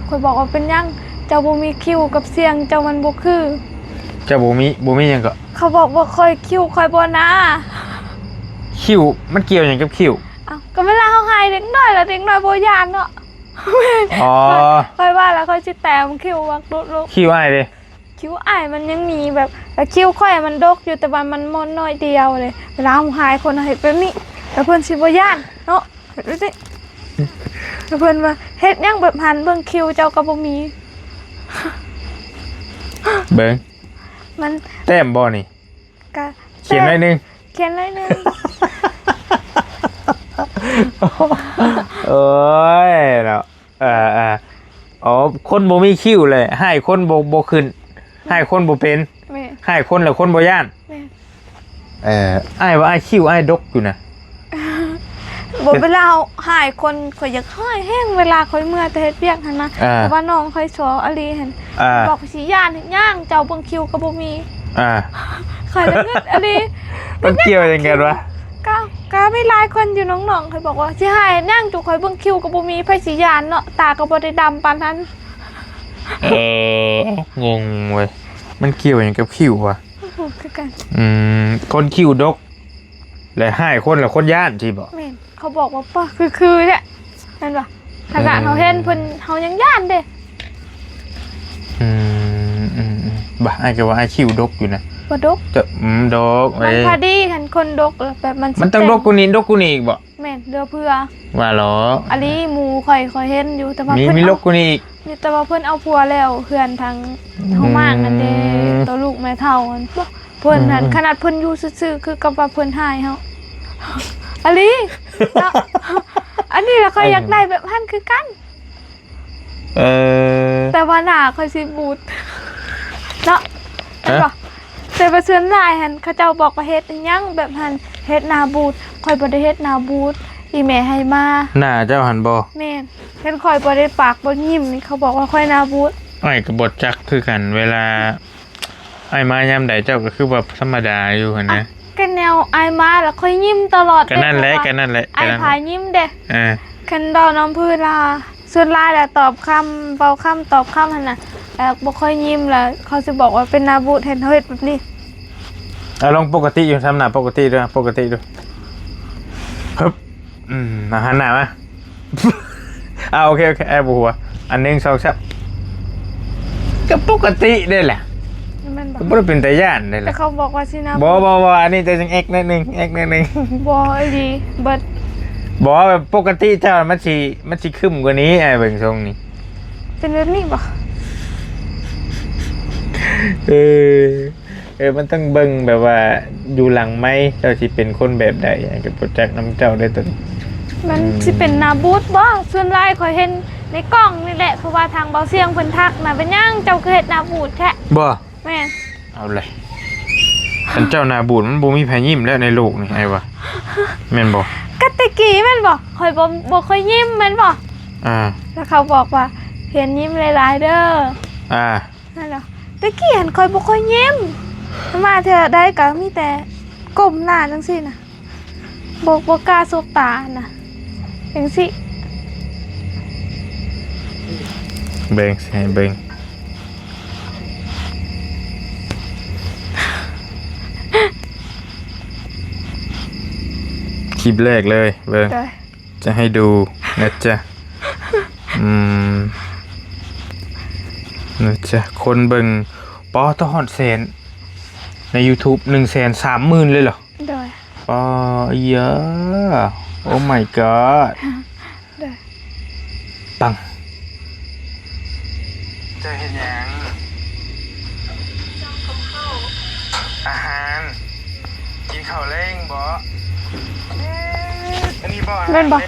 ຂ້ອຍບອກວ່າ ເປັນຫຍັງເຈົ້າບໍ່ມີຄິ້ວກັບສຽງເຈົ້າມັນບໍ່ຄື? ເຈົ້າບໍ່ມີ ບໍ່ມີຫຍັງເກາະ? ເຂົາບອກວ່າຂ້ອຍ ຄິ້ວຂ້ອຍບໍ່ໜາ. ຄິ້ວມັນກ່ຽວຫຍັງກັບຄິ້ວ? ເອົ້າ ກໍເວລາເຮົາຮ້າຍເດັກນ້ອຍລະ ເດັກນ້ອຍບໍ່ຢ້ານເນາະ. ອໍ ຂ້ອຍວ່າລະ ຂ້ອຍຊິແຕ້ມຄິ້ວບັກດຸລູກ. ຄິ້ວອ້າຍເດ? ຄິ້ວອ້າຍມັນຍັງມີແບບ ແຕ່ຄິ້ວຂ້ອຍມັນດົກຢູ່ ແຕ່ວ່າມັນມ່ອນໜ້ອຍດຽວເດ. ເວລາເຮົາຮ້າຍຄົນເຮົາເຮັດແບບນີ້ ແລ້ວເພິ່ນຊິບໍ່ຢ້ານເນາະ. ເຮັດແບບນີ້ ແລ້ວເພິ່ນວ່າ ເຮັດຫຍັງແບບຫັ້ນ ເບິ່ງຄິ້ວເຈົ້າກໍບໍ່ມີ. ເບິ່ງ ມັນແຕ້ມບໍ່ນີ້? ກະຂຽນໜ້ອຍໜຶ່ງ ຂຽນໜ້ອຍໜຶ່ງ. ໂອ້ຍເນາະ ເອີໆ ອໍ ຄົນບໍ່ມີຄິ້ວແຫຼະ ຮ້າຍຄົນບໍ່ ບໍ່ຂຶ້ນ ຮ້າຍຄົນບໍ່ເປັນ. ແມ່ນ ຮ້າຍຄົນແລ້ວຄົນບໍ່ຢ້ານ. ແມ່ນ ເອີ ອ້າຍວ່າອ້າຍ ຄິ້ວອ້າຍດົກຢູ່ນະ. ບໍ່ ເປັນ ເວລາເຮົາຮ້າຍຄົນ ຂ້ອຍຢາກຮ້າຍແຮງ ເວລາຂ້ອຍເມືອແຕ່ເຮັດວຽກຫັ້ນນະ. ອ່າ ເພາະວ່ານ້ອງຂ້ອຍຊໍອາລີຫັ້ນ ອ່າ ບອກຊິຢ້ານເຮັດຫຍັງ ເຈົ້າເບິ່ງຄິ້ວກໍບໍ່ມີ. ອ່າ ຂ້ອຍລະງຶດອາລີ. ມັນກ່ຽວຫຍັງກັນວະ? ກໍ ກໍມີຫຼາຍຄົນຢູ່ ນ້ອງໆ ຂ້ອຍບອກວ່າ ຊິຮ້າຍເຮັດຫຍັງ ເຈົ້າຂ້ອຍເບິ່ງຄິ້ວກໍບໍ່ມີ ໃຜຊິຢ້ານເນາະ ຕາກໍບໍ່ໄດ້ດຳປານນັ້ນ. ເອີ ງົງເວີຍ ມັນກ່ຽວຫຍັງກັບຄິ້ວວະ? ບໍ່ຮູ້ຄືກັນ. ອືມ ຄົນຄິ້ວດົກ ແລະ ຮ້າຍຄົນລະຄົນຢ້ານ ຊີ້ບໍ? ແມ່ນ ເຂົາບອກວ່າ ປ້າ ຄືໆ ແທ້ ແມ່ນບໍ່? ຂະໜາດເຮົາເຫັນເພິ່ນ ເຮົາຍັງຢ້ານເດ້. ອືມ ອືມ ອືມ ບໍ່ ອ້າຍກໍວ່າອ້າຍຄິ້ວດົກຢູ່ນະ. ບໍ່ດົກ ຈະ ອືມ ດົກ ມັນເອີຍ ພໍດີຫັ້ນ ຄົນດົກແບບມັນ ມັນຕ້ອງ ຊິແຕ່ງ ດົກກວ່ານີ້ ດົກກວ່ານີ້ອີກບໍ? ແມ່ນ ເຫຼືອເພື່ອ ວ່າຫຼໍ ອາລີ ໝູ່ຂ້ອຍ ຂ້ອຍເຫັນຢູ່ ແຕ່ວ່າ ມີ ເພິ່ນ ມີ ເອົາ ດົກກວ່ານີ້ອີກ ມີ ແຕ່ວ່າເພິ່ນເອົາຜົວແລ້ວ ເຮືອນທາງ ອືມ ເຮົາມາກນັ້ນເດ້ ໂຕລູກແມ່ເຖົ້າຫັ້ນ. ເພິ່ນຫັ້ນ ອືມ ຂະໜາດເພິ່ນຢູ່ຊື່ໆ ຄືກັບວ່າເພິ່ນຮ້າຍເຮົາ. ອາລີ ເນາະ ອັນນີ້ລະຂ້ອຍ ເອີ ຢາກໄດ້ແບບຫັ້ນຄືກັນ. ເອີ ແຕ່ວ່າໜ້າຂ້ອຍຊິບູດເນາະ ຮະ ແມ່ນບໍ່? ແຕ່ວ່າສ່ວນຫຼາຍຫັ້ນ ເຂົາເຈົ້າບອກວ່າເຮັດອີ່ຫຍັງແບບຫັ້ນ ເຮັດໜ້າບູດ. ຂ້ອຍບໍ່ໄດ້ເຮັດໜ້າບູດ ອີ່ແມ່ໃຫ້ມາ. ໜ້າເຈົ້າຫັ້ນບໍ? ແມ່ນ ຄັນຂ້ອຍບໍ່ໄດ້ປາກບໍ່ຍິ້ມນີ້ ເຂົາບອກວ່າຂ້ອຍໜ້າບູດ. ອ້າຍກໍບໍ່ຈັກຄືກັນ ເວລາ ອ້າຍມາຍາມໃດເຈົ້າກໍຄືວ່າທຳມະດາຢູ່ຫັ້ນນະ. ອ່ະ ກໍແນວອ້າຍມາລະຂ້ອຍຍິ້ມຕະຫຼອດເດ້. ກໍນັ້ນແຫຼະ ກໍນັ້ນແຫຼະ ອ້າຍພາຍິ້ມເດ້. ອ່າ ຄັນເວົ້ານຳເພິ່ນລະ ສ່ວນຫຼາຍລະຕອບຄຳ ເວົ້າຄຳຕອບຄຳຫັ້ນນະ ລະບໍ່ຄ່ອຍຍິ້ມ ລະເຂົາຊິບອກວ່າເປັນໜ້າບູດ ເຫັນເຮົາເຮັດແບບນີ້. ເອົາ ລອງປົກກະຕິຢູ່ ທຳໜ້າປົກກະຕິດູ ປົກກະຕິດູ. ຮຶບ ອືມ ມາ ຫັນໜ້າມາ. ອ່າ ໂອເຄ ໂອເຄ ອ້າຍບໍ່ຫົວ. ອັນ ໜຶ່ງ ສອງ ສາມ ກໍປົກກະຕິເດ້ແຫຼະ. ແມ່ນບໍ່? ກໍບໍ່ໄດ້ເປັນຕາຢ້ານເດ້ແຫຼະ. ແຕ່ເຂົາບອກວ່າຊິນະ ບໍ່ ບໍ່ ບໍ່ ອັນນີ້ແຕ່ຍັງແອກໜ້ອຍໜຶ່ງ ແອກໜ້ອຍໜຶ່ງ. ບໍ່ ອີ່ຫຼີເບິດ. ບໍ່ ແບບປົກກະຕິເຈົ້າມັນຊິ ມັນຊິຄຶ້ມກວ່ານີ້ ອ້າຍເບິ່ງຊົງນີ້. ເປັນແບບນີ້ບໍ່? ເອີ. ເອີ ມັນຕ້ອງເບິ່ງແບບວ່າຢູ່ຫຼັງໄມ ເຈົ້າຊິເປັນຄົນແບບໃດ ກໍບໍ່ຈັກນຳເຈົ້າໄດ້ຕົວນີ້. ມັນ ອືມ ຊິເປັນໜ້າບູດບໍ່? ສ່ວນຫຼາຍຂ້ອຍເຫັນໃນກ້ອງນີ້ແຫຼະ ເພາະວ່າທາງເບົາສຽງເພິ່ນທັກນະ ເປັນຫຍັງເຈົ້າຄືເຮັດໜ້າບູດແທ້? ບໍ່? ແມ່ນ. ເອົາເລີຍ ຄັນເຈົ້າໜ້າບູດ ມັນບໍ່ມີໃຜຍິ້ມແລ້ວໃນໂລກນີ້ ອ້າຍວ່າ. ແມ່ນບໍ່? ກະແຕ່ກີ້ແມ່ນບໍ່? ຂ້ອຍບໍ່ ບໍ່ຄ່ອຍຍິ້ມແມ່ນບໍ່? ອ່າ ແລ້ວເຂົາບອກວ່າ ຮຽນຍິ້ມຫຼາຍໆເດີ. ອ່າ ຫັ້ນລະ ຕະກີ້ຫັ້ນຂ້ອຍບໍ່ຄ່ອຍຍິ້ມ ມາເທື່ອໃດກໍມີແຕ່ກົ້ມໜ້າຈັ່ງຊີ້ນະ ບໍ່ ບໍ່ກ້າສົບຕານະ ຈັ່ງຊີ້. ເບິ່ງ ຊິໃຫ້ເບິ່ງ ຄລິບແລກເລີຍ ເບິ່ງ ໂດຍ ຈະໃຫ້ດູນະຈ໊ະ ອືມ ນະຈ໊ະ ຄົນເບິ່ງ ປໍ ຕະຮອດແສນ ໃນຢູທູບ ໜຶ່ງແສນສາມໝື່ນເລີຍເຫລອ? ໂດຍ ປໍ ເອີຍ Oh my god ໂດຍ ປັງ ເຈົ້າເຮັດຫຍັງ? ອາຫານ ກິນເຂົ້າແລງບໍ? ເອີ ອັນນີ້ບໍ? ແມ່ນບໍ່?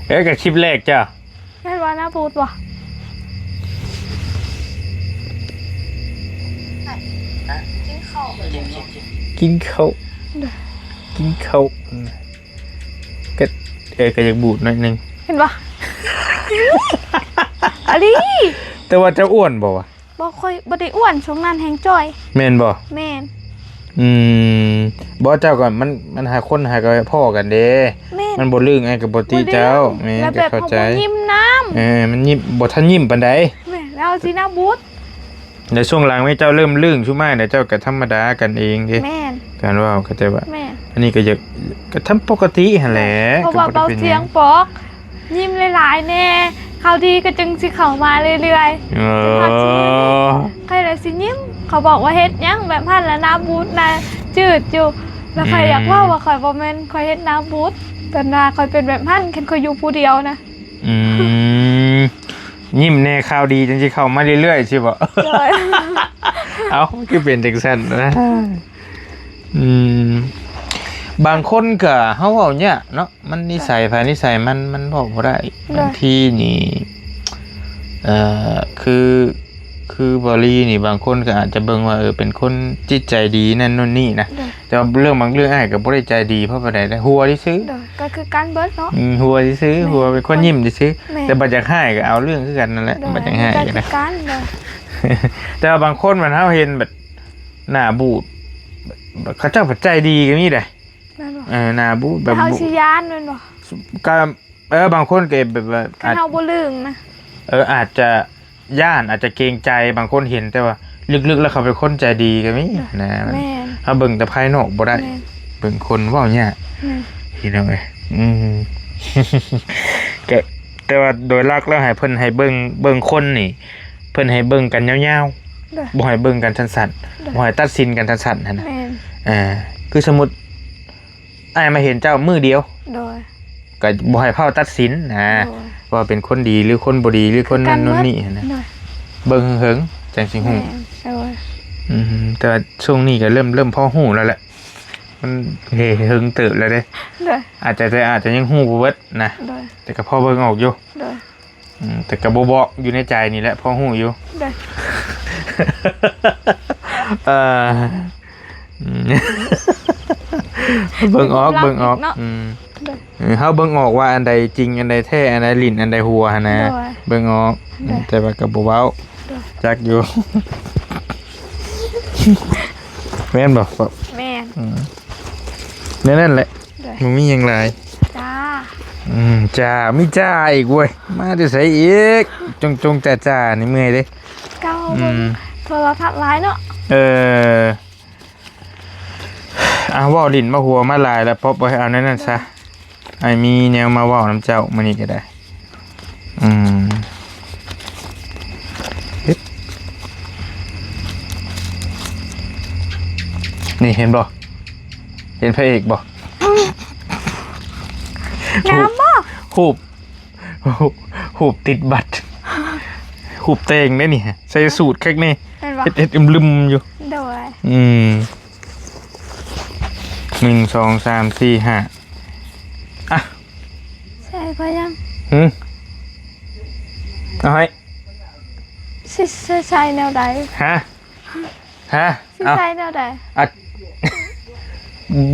ເອີ ກໍຄລິບແລກຈ້ະ ແມ່ນບໍ່ ໜ້າບູດບໍ່? ກິນເຂົ້າ ກິນເຂົ້າ ກິນເຂົ້າ ກໍ ເອີ ກໍຢາກບູດໜ້ອຍໜຶ່ງ ເຫັນບໍ່? ອາລີ ແຕ່ວ່າເຈົ້າອ້ວນບໍ່ວະ? ບໍ່ ຂ້ອຍບໍ່ໄດ້ອ້ວນ ຊ່ວງນັ້ນແຮງຈ່ອຍ ແມ່ນບໍ່? ແມ່ນ ອືມ ບໍ່ ເຈົ້າກໍ ມັນ ມັນຫາຄົນຫາກໍພໍ້ກັນເດ້ ແມ່ນ ມັນບໍ່ລຶ້ງ ອ້າຍກໍບໍ່ຕິເຈົ້າ ບໍ່ດຶງ ແມ່ນ ແລ້ວແບບ ກໍເຂົ້າໃຈ ເຮົາບໍ່ຍິ້ມນຳ ເອີ ມັນຍິ້ມ ບໍ່ທັນຍິ້ມປານໃດ ແມ່ນ ແລ້ວຊິໜ້າບູດ ແລ້ວຊ່ວງຫຼັງນີ້ເຈົ້າເລີ່ມລຶ້ງຊຸມອ້າຍ ແລ້ວເຈົ້າກໍທຳມະດາກັນເອງເດ້ ແມ່ນ ການເວົ້າ ເຂົ້າໃຈບໍ່? ແມ່ນ ອັນນີ້ກໍຢາກ ກໍທຳປົກກະຕິຫັ້ນແຫຼະ ເພາະວ່າເບົາສຽງປອກ ຍິ້ມຫຼາຍໆແດ່ ຂ່າວດີກໍຈຶ່ງຊິເຂົ້າມາເລື້ອຍໆ ເອີ ຈົນຮອດມື້ນີ້ ຂ້ອຍລະຊິຍິ້ມ ເຂົາບອກວ່າເຮັດຫຍັງແບບຫັ້ນລະ ໜ້າບູດໜ້າຈືດຢູ່ ລະຂ້ອຍ ອືມ ຢາກເວົ້າວ່າຂ້ອຍບໍ່ແມ່ນຂ້ອຍເຮັດໜ້າບູດ ແຕ່ໜ້າຂ້ອຍເປັນແບບຫັ້ນ ຄັນຂ້ອຍຢູ່ຜູ້ດຽວນະ ອືມ ຍິ້ມແດ່ ຂ່າວດີຈັ່ງຊິເຂົ້າມາເລື້ອຍໆ ຊິບໍ? ໂດຍ ເອົ້າ ຄືເປັນຈັ່ງຊັ້ນນະ? ອືມ ບາງຄົນກໍ ເຮົາເວົ້າຍາກເນາະ ມັນນິໄສໃຜນິໄສມັນ ມັນເວົ້າບໍ່ໄດ້ ໂດຍ ບາງທີນີ້ ເອີ ຄື ຄືບໍ່ລີນີ້ ບາງຄົນກໍອາດຈະເບິ່ງວ່າ ເອີ ເປັນຄົນຈິດໃຈດີນັ້ນໂນ່ນນີ້ນະ ໂດຍ ແຕ່ວ່າເລື່ອງບາງເລື່ອງອ້າຍກໍບໍ່ໄດ້ໃຈດີເພາະປານໃດນະ ຫົວຊື່ໆ ໂດຍ ກໍຄືກັນເບິດເນາະ ອືມ ຫົວຊື່ໆ ແມ່ນ ຫົວເປັນຄົນຍິ້ມຊື່ໆ ແມ່ນ ແຕ່ບັດຢາກຮ້າຍກໍເອົາເລື່ອງຄືກັນນັ້ນແຫຼະ ໂດຍ ບັດຢາກຮ້າຍກໍຄືກັນ ໂດຍ ແຕ່ວ່າບາງຄົນມັນ ເຮົາເຫັນແບບໜ້າບູດ ເຂົາເຈົ້າພັດໃຈດີກໍມີເດ້ ແມ່ນບໍ່? ເອີ ໜ້າບູດແບບ ເຮົາຊິຢ້ານແມ່ນບໍ່? ກໍ ເອີ ບາງຄົນກໍແບບວ່າ ຄັນເຮົາບໍ່ລຶ້ງນະ ເອີ ອາດຈະຢ້ານ ອາດຈະເກງໃຈ ບາງຄົນເຫັນ ແຕ່ວ່າລຶກໆແລ້ວເຂົາເປັນຄົນໃຈດີກໍມີນະ ແມ່ນ ເຮົາເບິ່ງແຕ່ພາຍນອກບໍ່ໄດ້ ແມ່ນ ເບິ່ງຄົນເວົ້າຍາກ ແມ່ນ ພີ່ນ້ອງເອີຍ ອືມ ກໍ ແຕ່ວ່າໂດຍຫຼັກແລ້ວໃຫ້ເພິ່ນ ໃຫ້ເບິ່ງ ເບິ່ງຄົນນີ້ ເພິ່ນໃຫ້ເບິ່ງກັນຍາວໆ ໂດຍ ບໍ່ໃຫ້ເບິ່ງກັນສັ້ນໆ ໂດຍ ບໍ່ໃຫ້ຕັດສິນກັນສັ້ນໆຫັ້ນນະ ແມ່ນ ເອີ ຄືສົມມຸດ ອ້າຍມາເຫັນເຈົ້າມື້ດຽວ ໂດຍ ກໍບໍ່ໃຫ້ຟ້າວຕັດສິນນະ ໂດຍ ວ່າເປັນຄົນດີ ຫຼື ຄົນບໍ່ດີ ຫຼື ຄົນນັ້ນ ຄືກັນ ໂນ່ນນີ້ຫັ້ນນະ ໂດຍ ເບິ່ງເຫິງໆ ຈັ່ງຊິຮູ້ ແມ່ນ ໂດຍ ອືມ ແຕ່ວ່າຊ່ວງນີ້ກໍເລີ່ມ ເລີ່ມພໍຮູ້ແລ້ວແຫຼະ ມັນເຫິງເຕີບແລ້ວເດ້ ໂດຍ ອາດຈະ ແຕ່ອາດຈະຍັງຮູ້ບໍ່ເບິດນະ ໂດຍ ແຕ່ກໍພໍເບິ່ງອອກຢູ່ ໂດຍ ອືມ ແຕ່ກໍບໍ່ບອກ ຢູ່ໃນໃຈນີ້ແຫຼະ ພໍຮູ້ຢູ່ ໂດຍ ເອີ ອືມ ເບິ່ງອອກ ເບິ່ງອອກ ເນາະ ອືມ ໂດຍ ເອີ ເຮົາເບິ່ງອອກວ່າອັນໃດຈິງ ອັນໃດແທ້ ອັນໃດຫຼິ້ນ ອັນໃດຫົວຫັ້ນນະ ໂດຍ ເບິ່ງອອກ ໂດຍ ແຕ່ວ່າກໍບໍ່ເວົ້າ ໂດຍ ຈັກຢູ່ ແມ່ນບໍ່? ແມ່ນ ອືມ ແນວນັ້ນແຫຼະ ໂດຍ ບໍ່ມີຫຍັງຫຼາຍ ຈ້າ ອືມ ຈ້າ ມີຈ້າອີກເວີຍ ມາແຕ່ໃສອີກ ຈົງໆ ຈ້າໆ ນີ້ເມື່ອຍເດ້ ເຈົ້າ ອືມ ເບິ່ງໂທລະທັດຫຼາຍເນາະ ເອີ ອ່າ ເວົ້າຫຼິ້ນມາຫົວມາຫຼາຍແລ້ວ ປົບໄວ້ ເອົາແນວນັ້ນຊະ ໂດຍ ອ້າຍມີແນວມາເວົ້ານຳເຈົ້າມື້ນີ້ກໍໄດ້ ອືມ ເຮັດ ນີ້ເຫັນບໍ່? ເຫັນພະເອກບໍ່? ງາມບໍ່? ຮູບ ຮູບ ຮູບຕິດບັດ ຮູບແຕ່ງເດ້ນີ້ ໃສ່ສູດຄັກນີ້ ແມ່ນບໍ່? ເຮັດ ເຮັດອຶມລຶມຢູ່ ໂດຍ ອືມ ໜຶ່ງ ສອງ ສາມ ສີ່ ຫ້າ ອ່ະ ໃສ່ພະຍັງ ຫື? ເອົາໃຫ້ ຊິ ຊິໃສ່ແນວໃດ? ຮະ? ຮະ? ຊິໃສ່ແນວໃດ? ອ່ະ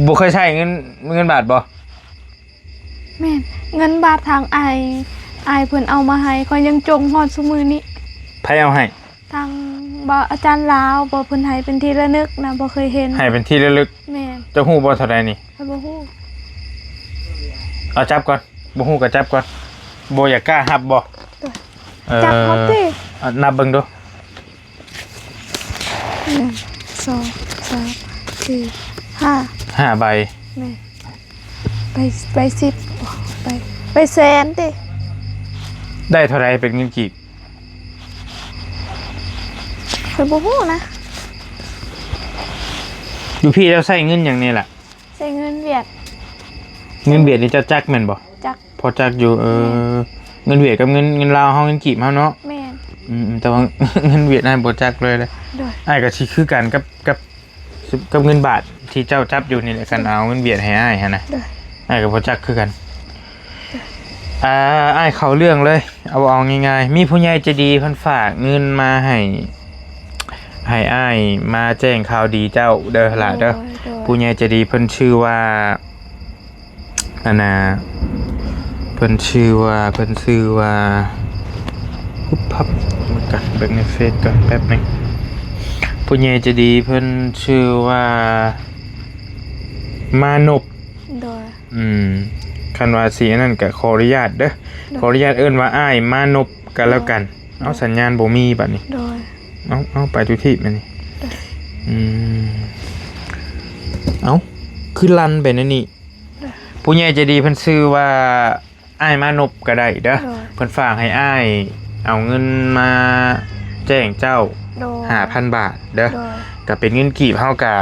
ບໍ່ເຄີຍໃຊ້ເງິນ ເງິນບາດບໍ່? ແມ່ນ ເງິນບາດທາງອ້າຍ ອ້າຍເພິ່ນເອົາມາໃຫ້ ຂ້ອຍຍັງຈົ່ງຮອດຊຸມື້ນີ້. ໃຜເອົາໃຫ້? ທາງ ບໍ່ ອາຈານລາວ ບໍ່ ເພິ່ນໃຫ້ເປັນທີ່ລະນຶກນະ ບໍ່ເຄີຍເຫັນ. ໃຫ້ເປັນທີ່ລະລຶກ. ແມ່ນ. ເຈົ້າຮູ້ບໍ່ເທົ່າໃດນີ້? ຂ້ອຍບໍ່ຮູ້. ເອົາຈັບກ່ອນ ບໍ່ຮູ້ກໍຈັບກ່ອນ. ບໍ່ຢາກກ້າຮັບບໍ່? ເອີ ຈັບເອົາຕິ. ເອົານັບເບິ່ງດູ. ໜຶ່ງ ສອງ ສາມ ສີ່ ຫ້າ ຫ້າໃບ. ແມ່ນ. ໃບ ໃບສິບ ໃບ ໃບແສນຕິ. ໄດ້ເທົ່າໃດເປັນເງິນກີບ? ຂ້ອຍບໍ່ຮູ້ນະ. ຢູ່ພີ້ເຈົ້າໃຊ້ເງິນຫຍັງແດ່ລະ? ໃຊ້ເງິນຫວຽດ. ເງິນຫວຽດນີ້ເຈົ້າຈັກແມ່ນບໍ່? ຈັກ. ພໍຈັກຢູ່. ເອີ ແມ່ນ. ເງິນຫວຽດກັບເງິນ ເງິນລາວເຮົາ ເງິນກີບເຮົາເນາະ. ແມ່ນ. ອືມ ແຕ່ວ່າເງິນຫວຽດອ້າຍບໍ່ຈັກເລີຍເດ້. ໂດຍ. ອ້າຍກໍຊິຄືກັນກັບ ກັບ ກັບເງິນບາດທີ່ເຈົ້າຈັບຢູ່ນີ້ແຫຼະ. ໂດຍ. ຄັນເອົາເງິນຫວຽດໃຫ້ອ້າຍຫັ້ນນະ. ໂດຍ. ອ້າຍກໍບໍ່ຈັກຄືກັນ. ອ່າ ອ້າຍເຂົ້າເລື່ອງເລີຍ ເອົາ ເອົາງ່າຍໆ ມີຜູ້ໃຫຍ່ໃຈດີເພິ່ນຝາກເງິນມາໃຫ້ ໃຫ້ອ້າຍມາແຈ້ງຂ່າວດີເຈົ້າເດີຫຼ້າເດີ. ໂດຍ ໂດຍ. ຜູ້ໃຫຍ່ໃຈດີເພິ່ນຊື່ວ່າ ອັນນ່າ ເພິ່ນຊື່ວ່າ ເພິ່ນຊື່ວ່າ ປຸບປັບ ເບິ່ງກ່ອນ ເບິ່ງໃນເຟສກ່ອນແປັບໜຶ່ງ. ຜູ້ໃຫຍ່ໃຈດີເພິ່ນຊື່ວ່າ ມານົບ. ໂດຍ. ອືມ ຄັນວ່າຊິອັນນັ້ນກໍຂໍອະນຸຍາດເດີ. ໂດຍ. ຂໍອະນຸຍາດເອີ້ນວ່າອ້າຍມານົບກໍແລ້ວກັນ. ໂດຍ. ເອົາ ສັນຍານບໍ່ມີບັດນີ້. ໂດຍ. ເອົາ ເອົາ ໄປທຸກທີ່ບັດນີ້. ໂດຍ. ອືມ ເອົາ ຄືລັນໄປແນວນີ້. ໂດຍ. ຜູ້ໃຫຍ່ໃຈດີເພິ່ນຊື່ວ່າ ອ້າຍມານົບກໍໄດ້ເດີ. ໂດຍ. ເພິ່ນຝາກໃຫ້ອ້າຍເອົາເງິນມາແຈ້ງເຈົ້າ. ໂດຍ. ຫ້າພັນບາດເດີ. ໂດຍ. ກໍເປັນເງິນກີບເຮົາກະ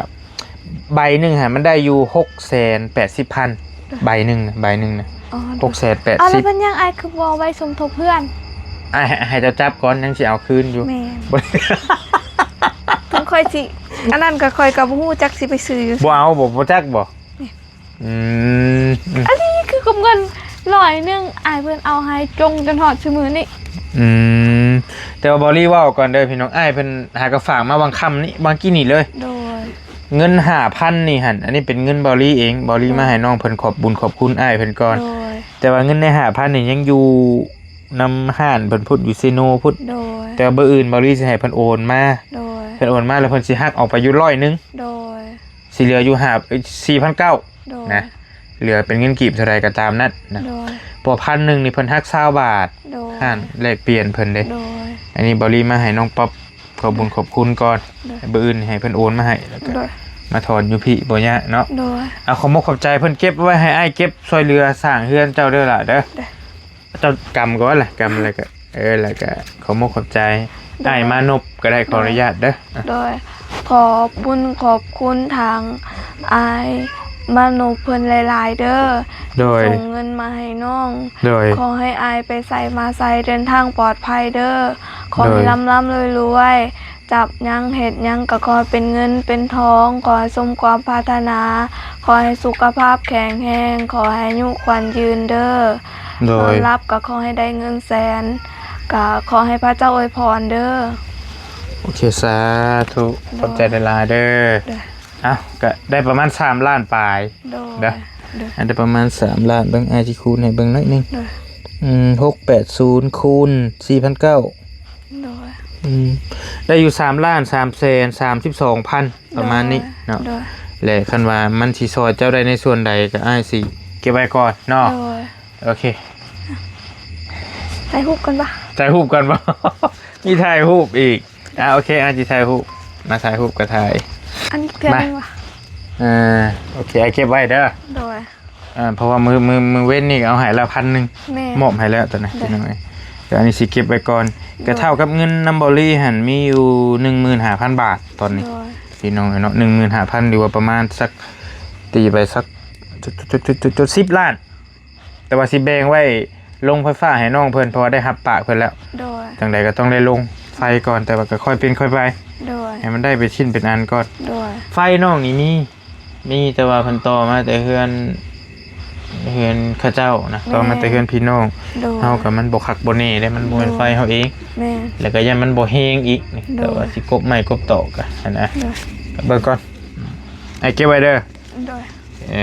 ໃບໜຶ່ງຫັ້ນມັນໄດ້ຢູ່ຫົກແສນແປດສິບພັນ. ໂດຍ. ໃບໜຶ່ງນະ ໃບໜຶ່ງນະ. ອໍ ຫົກແສນແປດສິບ. ເອົາ ແລ້ວເປັນຫຍັງອ້າຍຄືບໍ່ເອົາໄວ້ສົມທົບເພື່ອນ? ອ້າຍໃຫ້ ໃຫ້ເຈົ້າຈັບກ່ອນ ຍັງຊິເອົາຄືນຢູ່. ແມ່ນ. ເພິ່ນຂ້ອຍຊິ ອັນນັ້ນກໍຂ້ອຍກໍບໍ່ຮູ້ຈັກຊິໄປຊື້ຢູ່. ບໍ່ເອົາບໍ່? ບໍ່ຈັກບໍ່? ອືມ ອັນນີ້ຄືກັບເງິນຮ້ອຍໜຶ່ງ ອ້າຍເພິ່ນເອົາໃຫ້ຈົງຈົນຮອດຊຸມື້ນີ້. ອືມ ແຕ່ວ່າເບົາລີເວົ້າກ່ອນເດີພີ່ນ້ອງ ອ້າຍເພິ່ນຫາກໍຝາກມາຫວ່າງຄ່ຳນີ້ ຫວ່າງກີ້ນີ້ເລີຍ. ໂດຍ. ເງິນຫ້າພັນນີ້ຫັ້ນ ອັນນີ້ເປັນເງິນເບົາລີເອງ ເບົາລີ ໂດຍ ມາໃຫ້ນ້ອງເພິ່ນຂອບບຸນຂອບຄຸນອ້າຍເພິ່ນກ່ອນ. ໂດຍ. ແຕ່ວ່າເງິນໃນຫ້າພັນນີ້ຍັງຢູ່ນຳຮ້ານເພິ່ນພຸ້ນ ຢູ່ເຊໂນພຸ້ນ. ໂດຍ. ແຕ່ວ່າມື້ອື່ນເບົາລີຊິໃຫ້ເພິ່ນໂອນມາ. ໂດຍ. ເພິ່ນໂອນມາແລ້ວເພິ່ນຊິຫັກອອກໄປຢູ່ຮ້ອຍໜຶ່ງ. ໂດຍ. ຊິເຫຼືອຢູ່ຫ້າ ເອີຍ ສີ່ພັນເກົ້າ ໂດຍ ນະ ເຫຼືອເປັນເງິນກີບເທົ່າໃດກໍຕາມນັ້ນນະ. ໂດຍ. ເພາະພັນໜຶ່ງນີ້ເພິ່ນຫັກຊາວບາດ. ໂດຍ. ຮ້ານແລກປ່ຽນເພິ່ນເດ້. ໂດຍ. ອັນນີ້ເບົາລີມາໃຫ້ນ້ອງປັອບຂອບບຸນຂອບຄຸນກ່ອນ. ໂດຍ. ມື້ອື່ນໃຫ້ເພິ່ນໂອນມາໃຫ້ ແລ້ວກໍ ໂດຍ ມາຖອນຢູ່ພີ້ ບໍ່ຍາກເນາະ. ໂດຍ. ເອົາ ຂອບມົກຂອບໃຈ ເພິ່ນເກັບໄວ້ໃຫ້ອ້າຍເກັບຊ່ວຍເຫຼືອສ້າງເຮືອນເຈົ້າເດີຫຼ້າເດີ. ໂດຍ. ເຈົ້າກຳກ່ອນລະ ກຳແລ້ວກໍ ເອີ ແລ້ວກໍຂອບມົກຂອບໃຈ. ໂດຍ. ອ້າຍມານົບກໍໄດ້ ຂໍອະນຸຍາດເດີ. ໂດຍ. ຂອບບຸນຂອບຄຸນທາງອ້າຍມານົບເພິ່ນຫຼາຍໆເດີ. ໂດຍ. ສົ່ງເງິນມາໃຫ້ນ້ອງ. ໂດຍ. ຂໍໃຫ້ອ້າຍໄປໃສມາໃສເດີນທາງປອດໄພເດີ. ຂໍໃຫ້ ໂດຍ ລ່ຳໆລວຍໆ ຈັບຫຍັງເຮັດຫຍັງກໍຂໍໃຫ້ເປັນເງິນເປັນທອງ ຂໍໃຫ້ສົມຄວາມປາດຖະໜາ ຂໍໃຫ້ສຸຂະພາບແຂງແຮງ ຂໍໃຫ້ອາຍຸຂວັນຍືນເດີ. ໂດຍ. ນອນຫຼັບກໍຂໍໃຫ້ໄດ້ເງິນແສນ ກໍຂໍໃຫ້ພະເຈົ້າອວຍພອນເດີ. ໂອເຄ ສາທຸ ໂດຍ ຂອບໃຈຫຼາຍໆເດີ. ໂດຍ. ເອົ້າ ກໍໄດ້ປະມານສາມລ້ານປາຍ. ໂດຍ ເດີ. ໂດຍ. ອັນໄດ້ປະມານສາມລ້ານ ເບິ່ງ ອ້າຍຊິຄູນໃຫ້ເບິ່ງໜ້ອຍໜຶ່ງ. ໂດຍ. ອືມ ຫົກແປດສູນ ຄູນ ສີ່ພັນເກົ້າ. ໂດຍ. ອືມ ໄດ້ຢູ່ສາມລ້ານສາມແສນສາມສິບສອງພັນ ປະມານນີ້ເນາະ. ໂດຍ. ແລະ ຄັນວ່າມັນຊິຊ່ອຍເຈົ້າໄດ້ໃນສ່ວນໃດ ກໍອ້າຍຊິເກັບໄວ້ກ່ອນເນາະ. ໂດຍ. ໂອເຄ ຖ່າຍຮູບກ່ອນບໍ່? ຖ່າຍຮູບກ່ອນບໍ່? ມີຖ່າຍຮູບອີກ. ອ່າ ໂອເຄ ອາ ຊິຖ່າຍຮູບ ມາຖ່າຍຮູບກໍຖ່າຍ. ອັນນີ້ເທື່ອໜຶ່ງວ່າ ເອີ ໂອເຄ ເກັບໄວ້ເດີ. ໂດຍ. ອ່າ ເພາະວ່າມື້ ມື້ ມື້ເວັນນີ້ກໍເອົາໃຫ້ລະພັນໜຶ່ງ. ແມ່ນ. ມອບໃຫ້ແລ້ວຕອນນີ້. ໂດຍ. ພີ່ນ້ອງເອີຍ ແຕ່ອັນນີ້ຊິເກັບໄວ້ກ່ອນ. ໂດຍ. ກໍເທົ່າກັບເງິນນຳເບົາລີຫັ້ນມີຢູ່ໜຶ່ງໝື່ນຫ້າພັນບາດຕອນນີ້. ໂດຍ. ພີ່ນ້ອງເອີຍເນາະ ໜຶ່ງໝື່ນຫ້າພັນ ຫຼືວ່າປະມານສັກ ຕີໄປສັກ ຈຸດ ຈຸດ ຈຸດ ຈຸດ ຈຸດ ສິບລ້ານ. ແຕ່ວ່າຊິແບ່ງໄວ້ລົງໄຟຟ້າໃຫ້ນ້ອງເພິ່ນ ເພາະວ່າໄດ້ຮັບປາກເພິ່ນແລ້ວ. ໂດຍ. ຈັ່ງໃດກໍຕ້ອງໄດ້ລົງໄຟກ່ອນ ແຕ່ວ່າກໍຄ່ອຍເປັນຄ່ອຍໄປ. ໂດຍ. ໃຫ້ມັນໄດ້ເປັນຊິ້ນເປັນອັນກ່ອນ. ໂດຍ. ໄຟນ້ອງນີ້ມີ ມີ ແຕ່ວ່າເພິ່ນຕໍ່ມາແຕ່ເຮືອນ ເຮືອນເຂົາເຈົ້ານະ. ແມ່ນ. ຕໍ່ມາແຕ່ເຮືອນພີ່ນ້ອງ. ໂດຍ. ເຮົາກໍມັນບໍ່ຄັກບໍ່ແນ່ເດ້ ມັນບໍ່ແມ່ນໄຟເຮົາເອງ. ແມ່ນ. ແລ້ວກໍຢ້ານມັນບໍ່ແຮງອີກ. ໂດຍ. ແຕ່ວ່າຊິກົບໄມ້ກົບຕອກກໍຫັ້ນນະ. ໂດຍ. ເບິ່ງກ່ອນ ໃຫ້ເກັບໄວ້ເດີ. ໂດຍ. ເອີ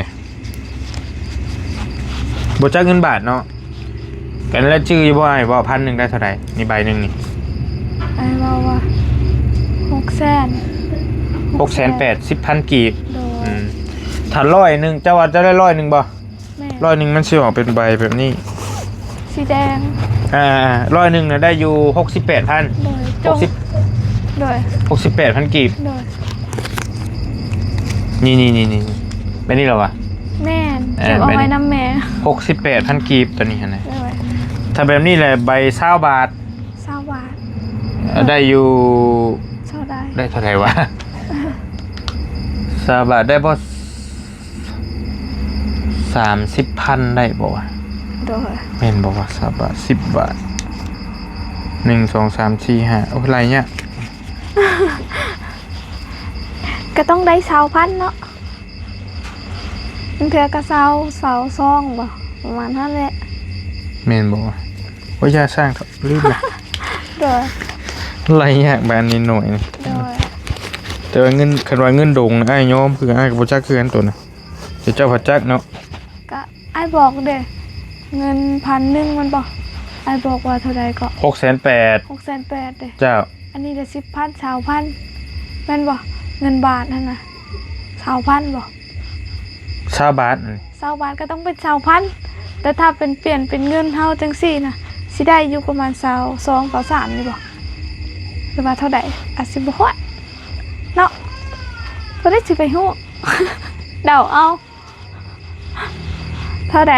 ບໍ່ຈັກເງິນບາດເນາະ. ກັນແລ້ວຈື່ຢູ່ບໍ່ອ້າຍ ເວົ້າພັນໜຶ່ງໄດ້ເທົ່າໃດ? ນີ້ໃບໜຶ່ງນີ້ ອ້າຍເວົ້າວ່າ ແສນ ຫົກແສນແປດສິບພັນກີບ ໂດຍ ອືມ ຖ້າຮ້ອຍໜຶ່ງ ເຈົ້າວ່າເຈົ້າໄດ້ຮ້ອຍໜຶ່ງບໍ່? ແມ່ນ ຮ້ອຍໜຶ່ງມັນຊິອອກເປັນໃບແບບນີ້ ສີແດງ ອ່າ ຮ້ອຍໜຶ່ງນະໄດ້ຢູ່ຫົກສິບແປດພັນ ໂດຍ ຫົກສິບ ໂດຍ ຫົກສິບແປດພັນກີບ ໂດຍ ນີ້ໆໆໆ ແບບນີ້ເລີຍຫວາ? ແມ່ນ ເອີ ເກັບເອົາໄວ້ນຳແມ່ ຫົກສິບແປດພັນກີບ ໂຕນີ້ຫັ້ນນະ ໂດຍ ຖ້າແບບນີ້ແຫຼະ ໃບຊາວບາດ ຊາວບາດ ເອີ ໄດ້ຢູ່ ເທົ່າໃດ? ໄດ້ເທົ່າໃດຫວາ? ຊາວບາດໄດ້ບໍ່? ສາມສິບພັນໄດ້ບໍ່ຫວາ? ໂດຍ ແມ່ນບໍ່ຫວາ? ຊາວບາດ ສິບບາດ ໜຶ່ງ ສອງ ສາມ ສີ່ ຫ້າ ໂອ້ ໄລ່ຍາກ ກໍຕ້ອງໄດ້ຊາວພັນເນາະ ບາງເທື່ອກໍຊາວ ຊາວສອງບໍ່ ປະມານຫັ້ນແຫຼະ ແມ່ນບໍ່ຫວາ? ໂອ້ຍ ຢ່າສ້າງເຖາະ ລືມລະ ໂດຍ ໄລ່ຍາກບາດນີ້ໜ້ອຍ ໂດຍ ແຕ່ວ່າເງິນ ຄັນວ່າເງິນດົງນະ ອ້າຍຍອມ ຄືອ້າຍກໍບໍ່ຈັກຄືກັນໂຕນະ ແຕ່ເຈົ້າພັດຈັກເນາະ ກະອ້າຍບອກເດ້ ເງິນພັນໜຶ່ງແມ່ນບໍ່? ອ້າຍບອກວ່າເທົ່າໃດເກາະ? ຫົກແສນແປດ ຫົກແສນແປດເດ້ ເຈົ້າ ອັນນີ້ລະສິບພັນ ຊາວພັນ ແມ່ນບໍ່? ເງິນບາດຫັ້ນນະ ຊາວພັນບໍ່? ຊາວບາດ ຊາວບາດກໍຕ້ອງເປັນຊາວພັນ ແຕ່ຖ້າເປັນ ປ່ຽນເປັນເງິນເຮົາຈັ່ງຊີ້ນະ ຊິໄດ້ຢູ່ປະມານຊາວສອງ ຊາວສາມນີ້ບໍ່? ຫຼືວ່າເທົ່າໃດ? ອາດຊິບໍ່ຮອດເນາະ ຜູ້ໃດຊິໄປຮູ້ ເດົາເອົາ. ເທົ່າໃດ?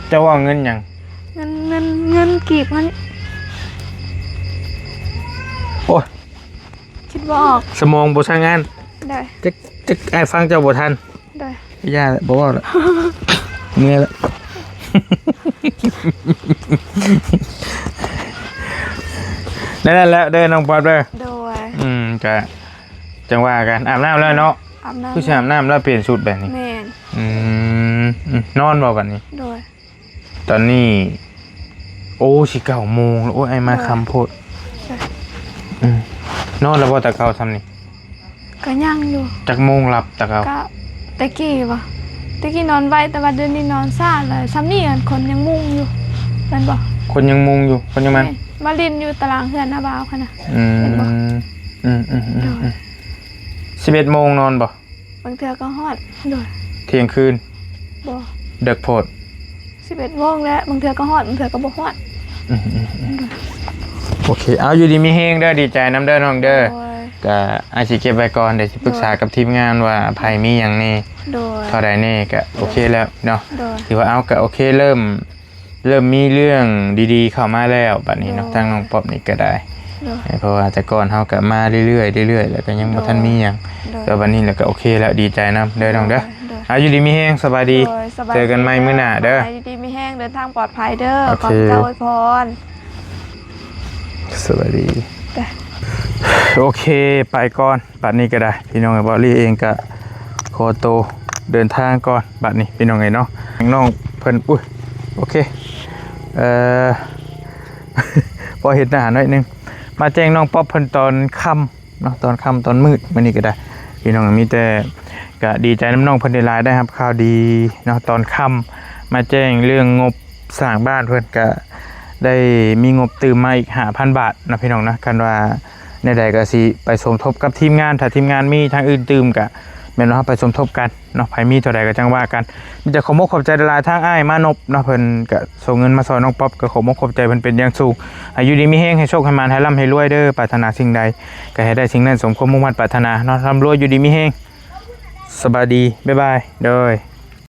ເຈົ້າເວົ້າເງິນຫຍັງ? ເງິນ ເງິນ ເງິນກີບຫັ້ນ ໂອ້ຍ ຄິດບໍ່ອອກ ສະໝອງບໍ່ສັ່ງງານ ໂດຍ ຈັກ ຈັກ ອ້າຍຟັງເຈົ້າບໍ່ທັນ ໂດຍ ຢ່າ ບໍ່ເວົ້າລະ ເມື່ອຍລະ ນັ້ນແຫຼະເດີ ນ້ອງປັອບເດີ ໂດຍ ອືມ ກະ ຈັ່ງວ່າກັນ ອາບນ້ຳແລ້ວເນາະ ອາບນ້ຳ ຄືຊິອາບນ້ຳແລ້ວປ່ຽນຊຸດແບບນີ້ ແມ່ນ ອືມ ອືມ ນອນບໍ່ບັດນີ້? ໂດຍ ຕອນນີ້ ໂອ້ ຊິເກົ້າໂມງແລ້ວ ໂອ້ຍ ອ້າຍມາ ໂດຍ ຄ່ຳໂພດ ໂດຍ ອືມ ນອນແລ້ວບໍ່ແຕ່ເກົ່າຊ່ຳນີ້? ກໍຍັງຢູ່ ຈັກໂມງຫຼັບແຕ່ເກົ່າ? ກໍແຕ່ກີ້ບໍ່ ແຕ່ກີ້ນອນໄວ ແຕ່ວ່າດຽວນີ້ນອນຊ້າແລ້ວ ຊ່ຳນີ້ຄົນຍັງມຸງຢູ່ ແມ່ນບໍ່? ຄົນຍັງມຸງຢູ່ ຄົນຍັງມາ ແມ່ນ ມາຫຼິ້ນຢູ່ຕາລາງເຮືອນນ້າບ່າວຫັ້ນນະ ອືມ ເຫັນບໍ່? ອືມໆໆ ໂດຍ ອືມ ສິບເອັດໂມງນອນບໍ່? ບາງເທື່ອກໍຮອດ ໂດຍ ທ່ຽງຄືນ ບໍ່ ເດິກໂພດ ສິບເອັດໂມງແລ້ວ ບາງເທື່ອກໍຮອດ ບາງເທື່ອກໍບໍ່ຮອດ ອືມໆໆ ໂດຍ ໂອເຄ ເອົາ ຢູ່ດີມີແຮງເດີ ດີໃຈນຳເດີນ້ອງເດີ ໂດຍ ກະອ້າຍຊິເກັບໄວ້ກ່ອນ ດຽວຊິປຶກສາ ໂດຍ ກັບທີມງານວ່າໃຜມີຫຍັງແດ່ ໂດຍ ເທົ່າໃດແດ່ ກະໂອເຄແລ້ວເນາະ ໂດຍ ຖືວ່າ ເອົາ ກະໂອເຄ ເລີ່ມ ເລີ່ມມີເລື່ອງດີໆເຂົ້າມາແລ້ວບັດນີ້ເນາະ ໂດຍ ທາງນ້ອງປັອບນີ້ກໍໄດ້ ໂດຍ ເພາະວ່າແຕ່ກ່ອນເຮົາກໍມາເລື້ອຍໆ ເລື້ອຍໆ ແລ້ວກໍຍັງບໍ່ ໂດຍ ທັນມີຫຍັງ ໂດຍ ແຕ່ບັດນີ້ແລ້ວກໍໂອເຄແລ້ວ ດີໃຈນຳເດີນ້ອງເດີ ໂດຍ ໂດຍ ອາ ຢູ່ດີມີແຮງ ສະບາຍດີ ໂດຍ ສະບາຍດີ ເຈີກັນໃໝ່ມື້ໜ້າເດີ ໃຫ້ຢູ່ດີມີແຮງ ເດີນທາງປອດໄພເດີ ໂອເຄ ຂອບໃຈອວຍພອນ ສະບາຍດີ ໂອເຄ ໄປກ່ອນ ບັດນີ້ກໍໄດ້ ພີ່ນ້ອງເອີຍ ບ່າວລີເອງກໍຂໍໂຕເດີນທາງກ່ອນ ບັດນີ້ ພີ່ນ້ອງເອີຍເນາະ ນ້ອງເພິ່ນ ອຸ້ຍ ໂອເຄ ເອີ ພໍເຫັນໜ້າໜ້ອຍໜຶ່ງ ມາແຈ້ງນ້ອງປັອບເພິ່ນຕອນຄ່ຳເນາະ ຕອນຄ່ຳຕອນມືດ ມື້ນີ້ກໍໄດ້ ພີ່ນ້ອງ ມີແຕ່ກໍດີໃຈນຳນ້ອງເພິ່ນຫຼາຍໆ ໄດ້ຮັບຂ່າວດີເນາະ ຕອນຄ່ຳ ມາແຈ້ງເລື່ອງງົບ ສ້າງບ້ານເພິ່ນກະໄດ້ມີງົບຕື່ມມາອີກຫ້າພັນບາດເນາະ ພີ່ນ້ອງເນາະ ຄັນວ່າແນວໃດກໍຊິໄປສົມທົບກັບທີມງານ ຖ້າທີມງານມີທາງອື່ນຕື່ມກະແມ່ນວ່າເຮົາໄປສົມທົບກັນເນາະ ໃຜມີເທົ່າໃດກໍຈັ່ງວ່າກັນ ມີແຕ່ຂໍມຸກຂອບໃຈຫຼາຍໆ ທາງອ້າຍມານົບເນາະ ເພິ່ນກະສົ່ງເງິນມາຊ່ອຍນ້ອງປັອບ ກໍຂໍມຸກຂອບໃຈເພິ່ນເປັນຢ່າງສູງ ໃຫ້ຢູ່ດີມີແຮງ ໃຫ້ໂຊກໃຫ້ໝານ ໃຫ້ລ່ຳໃຫ້ລວຍເດີ ປາດຖະໜາສິ່ງໃດກໍໃຫ້ໄດ້ສິ່ງນັ້ນ ສົມຄວາມມຸ່ງມາດປາດຖະໜາເນາະ ລ່ຳລວຍ ຢູ່ດີມີແຮງ ສະບາຍດີ ບາຍບາຍ ໂດຍ.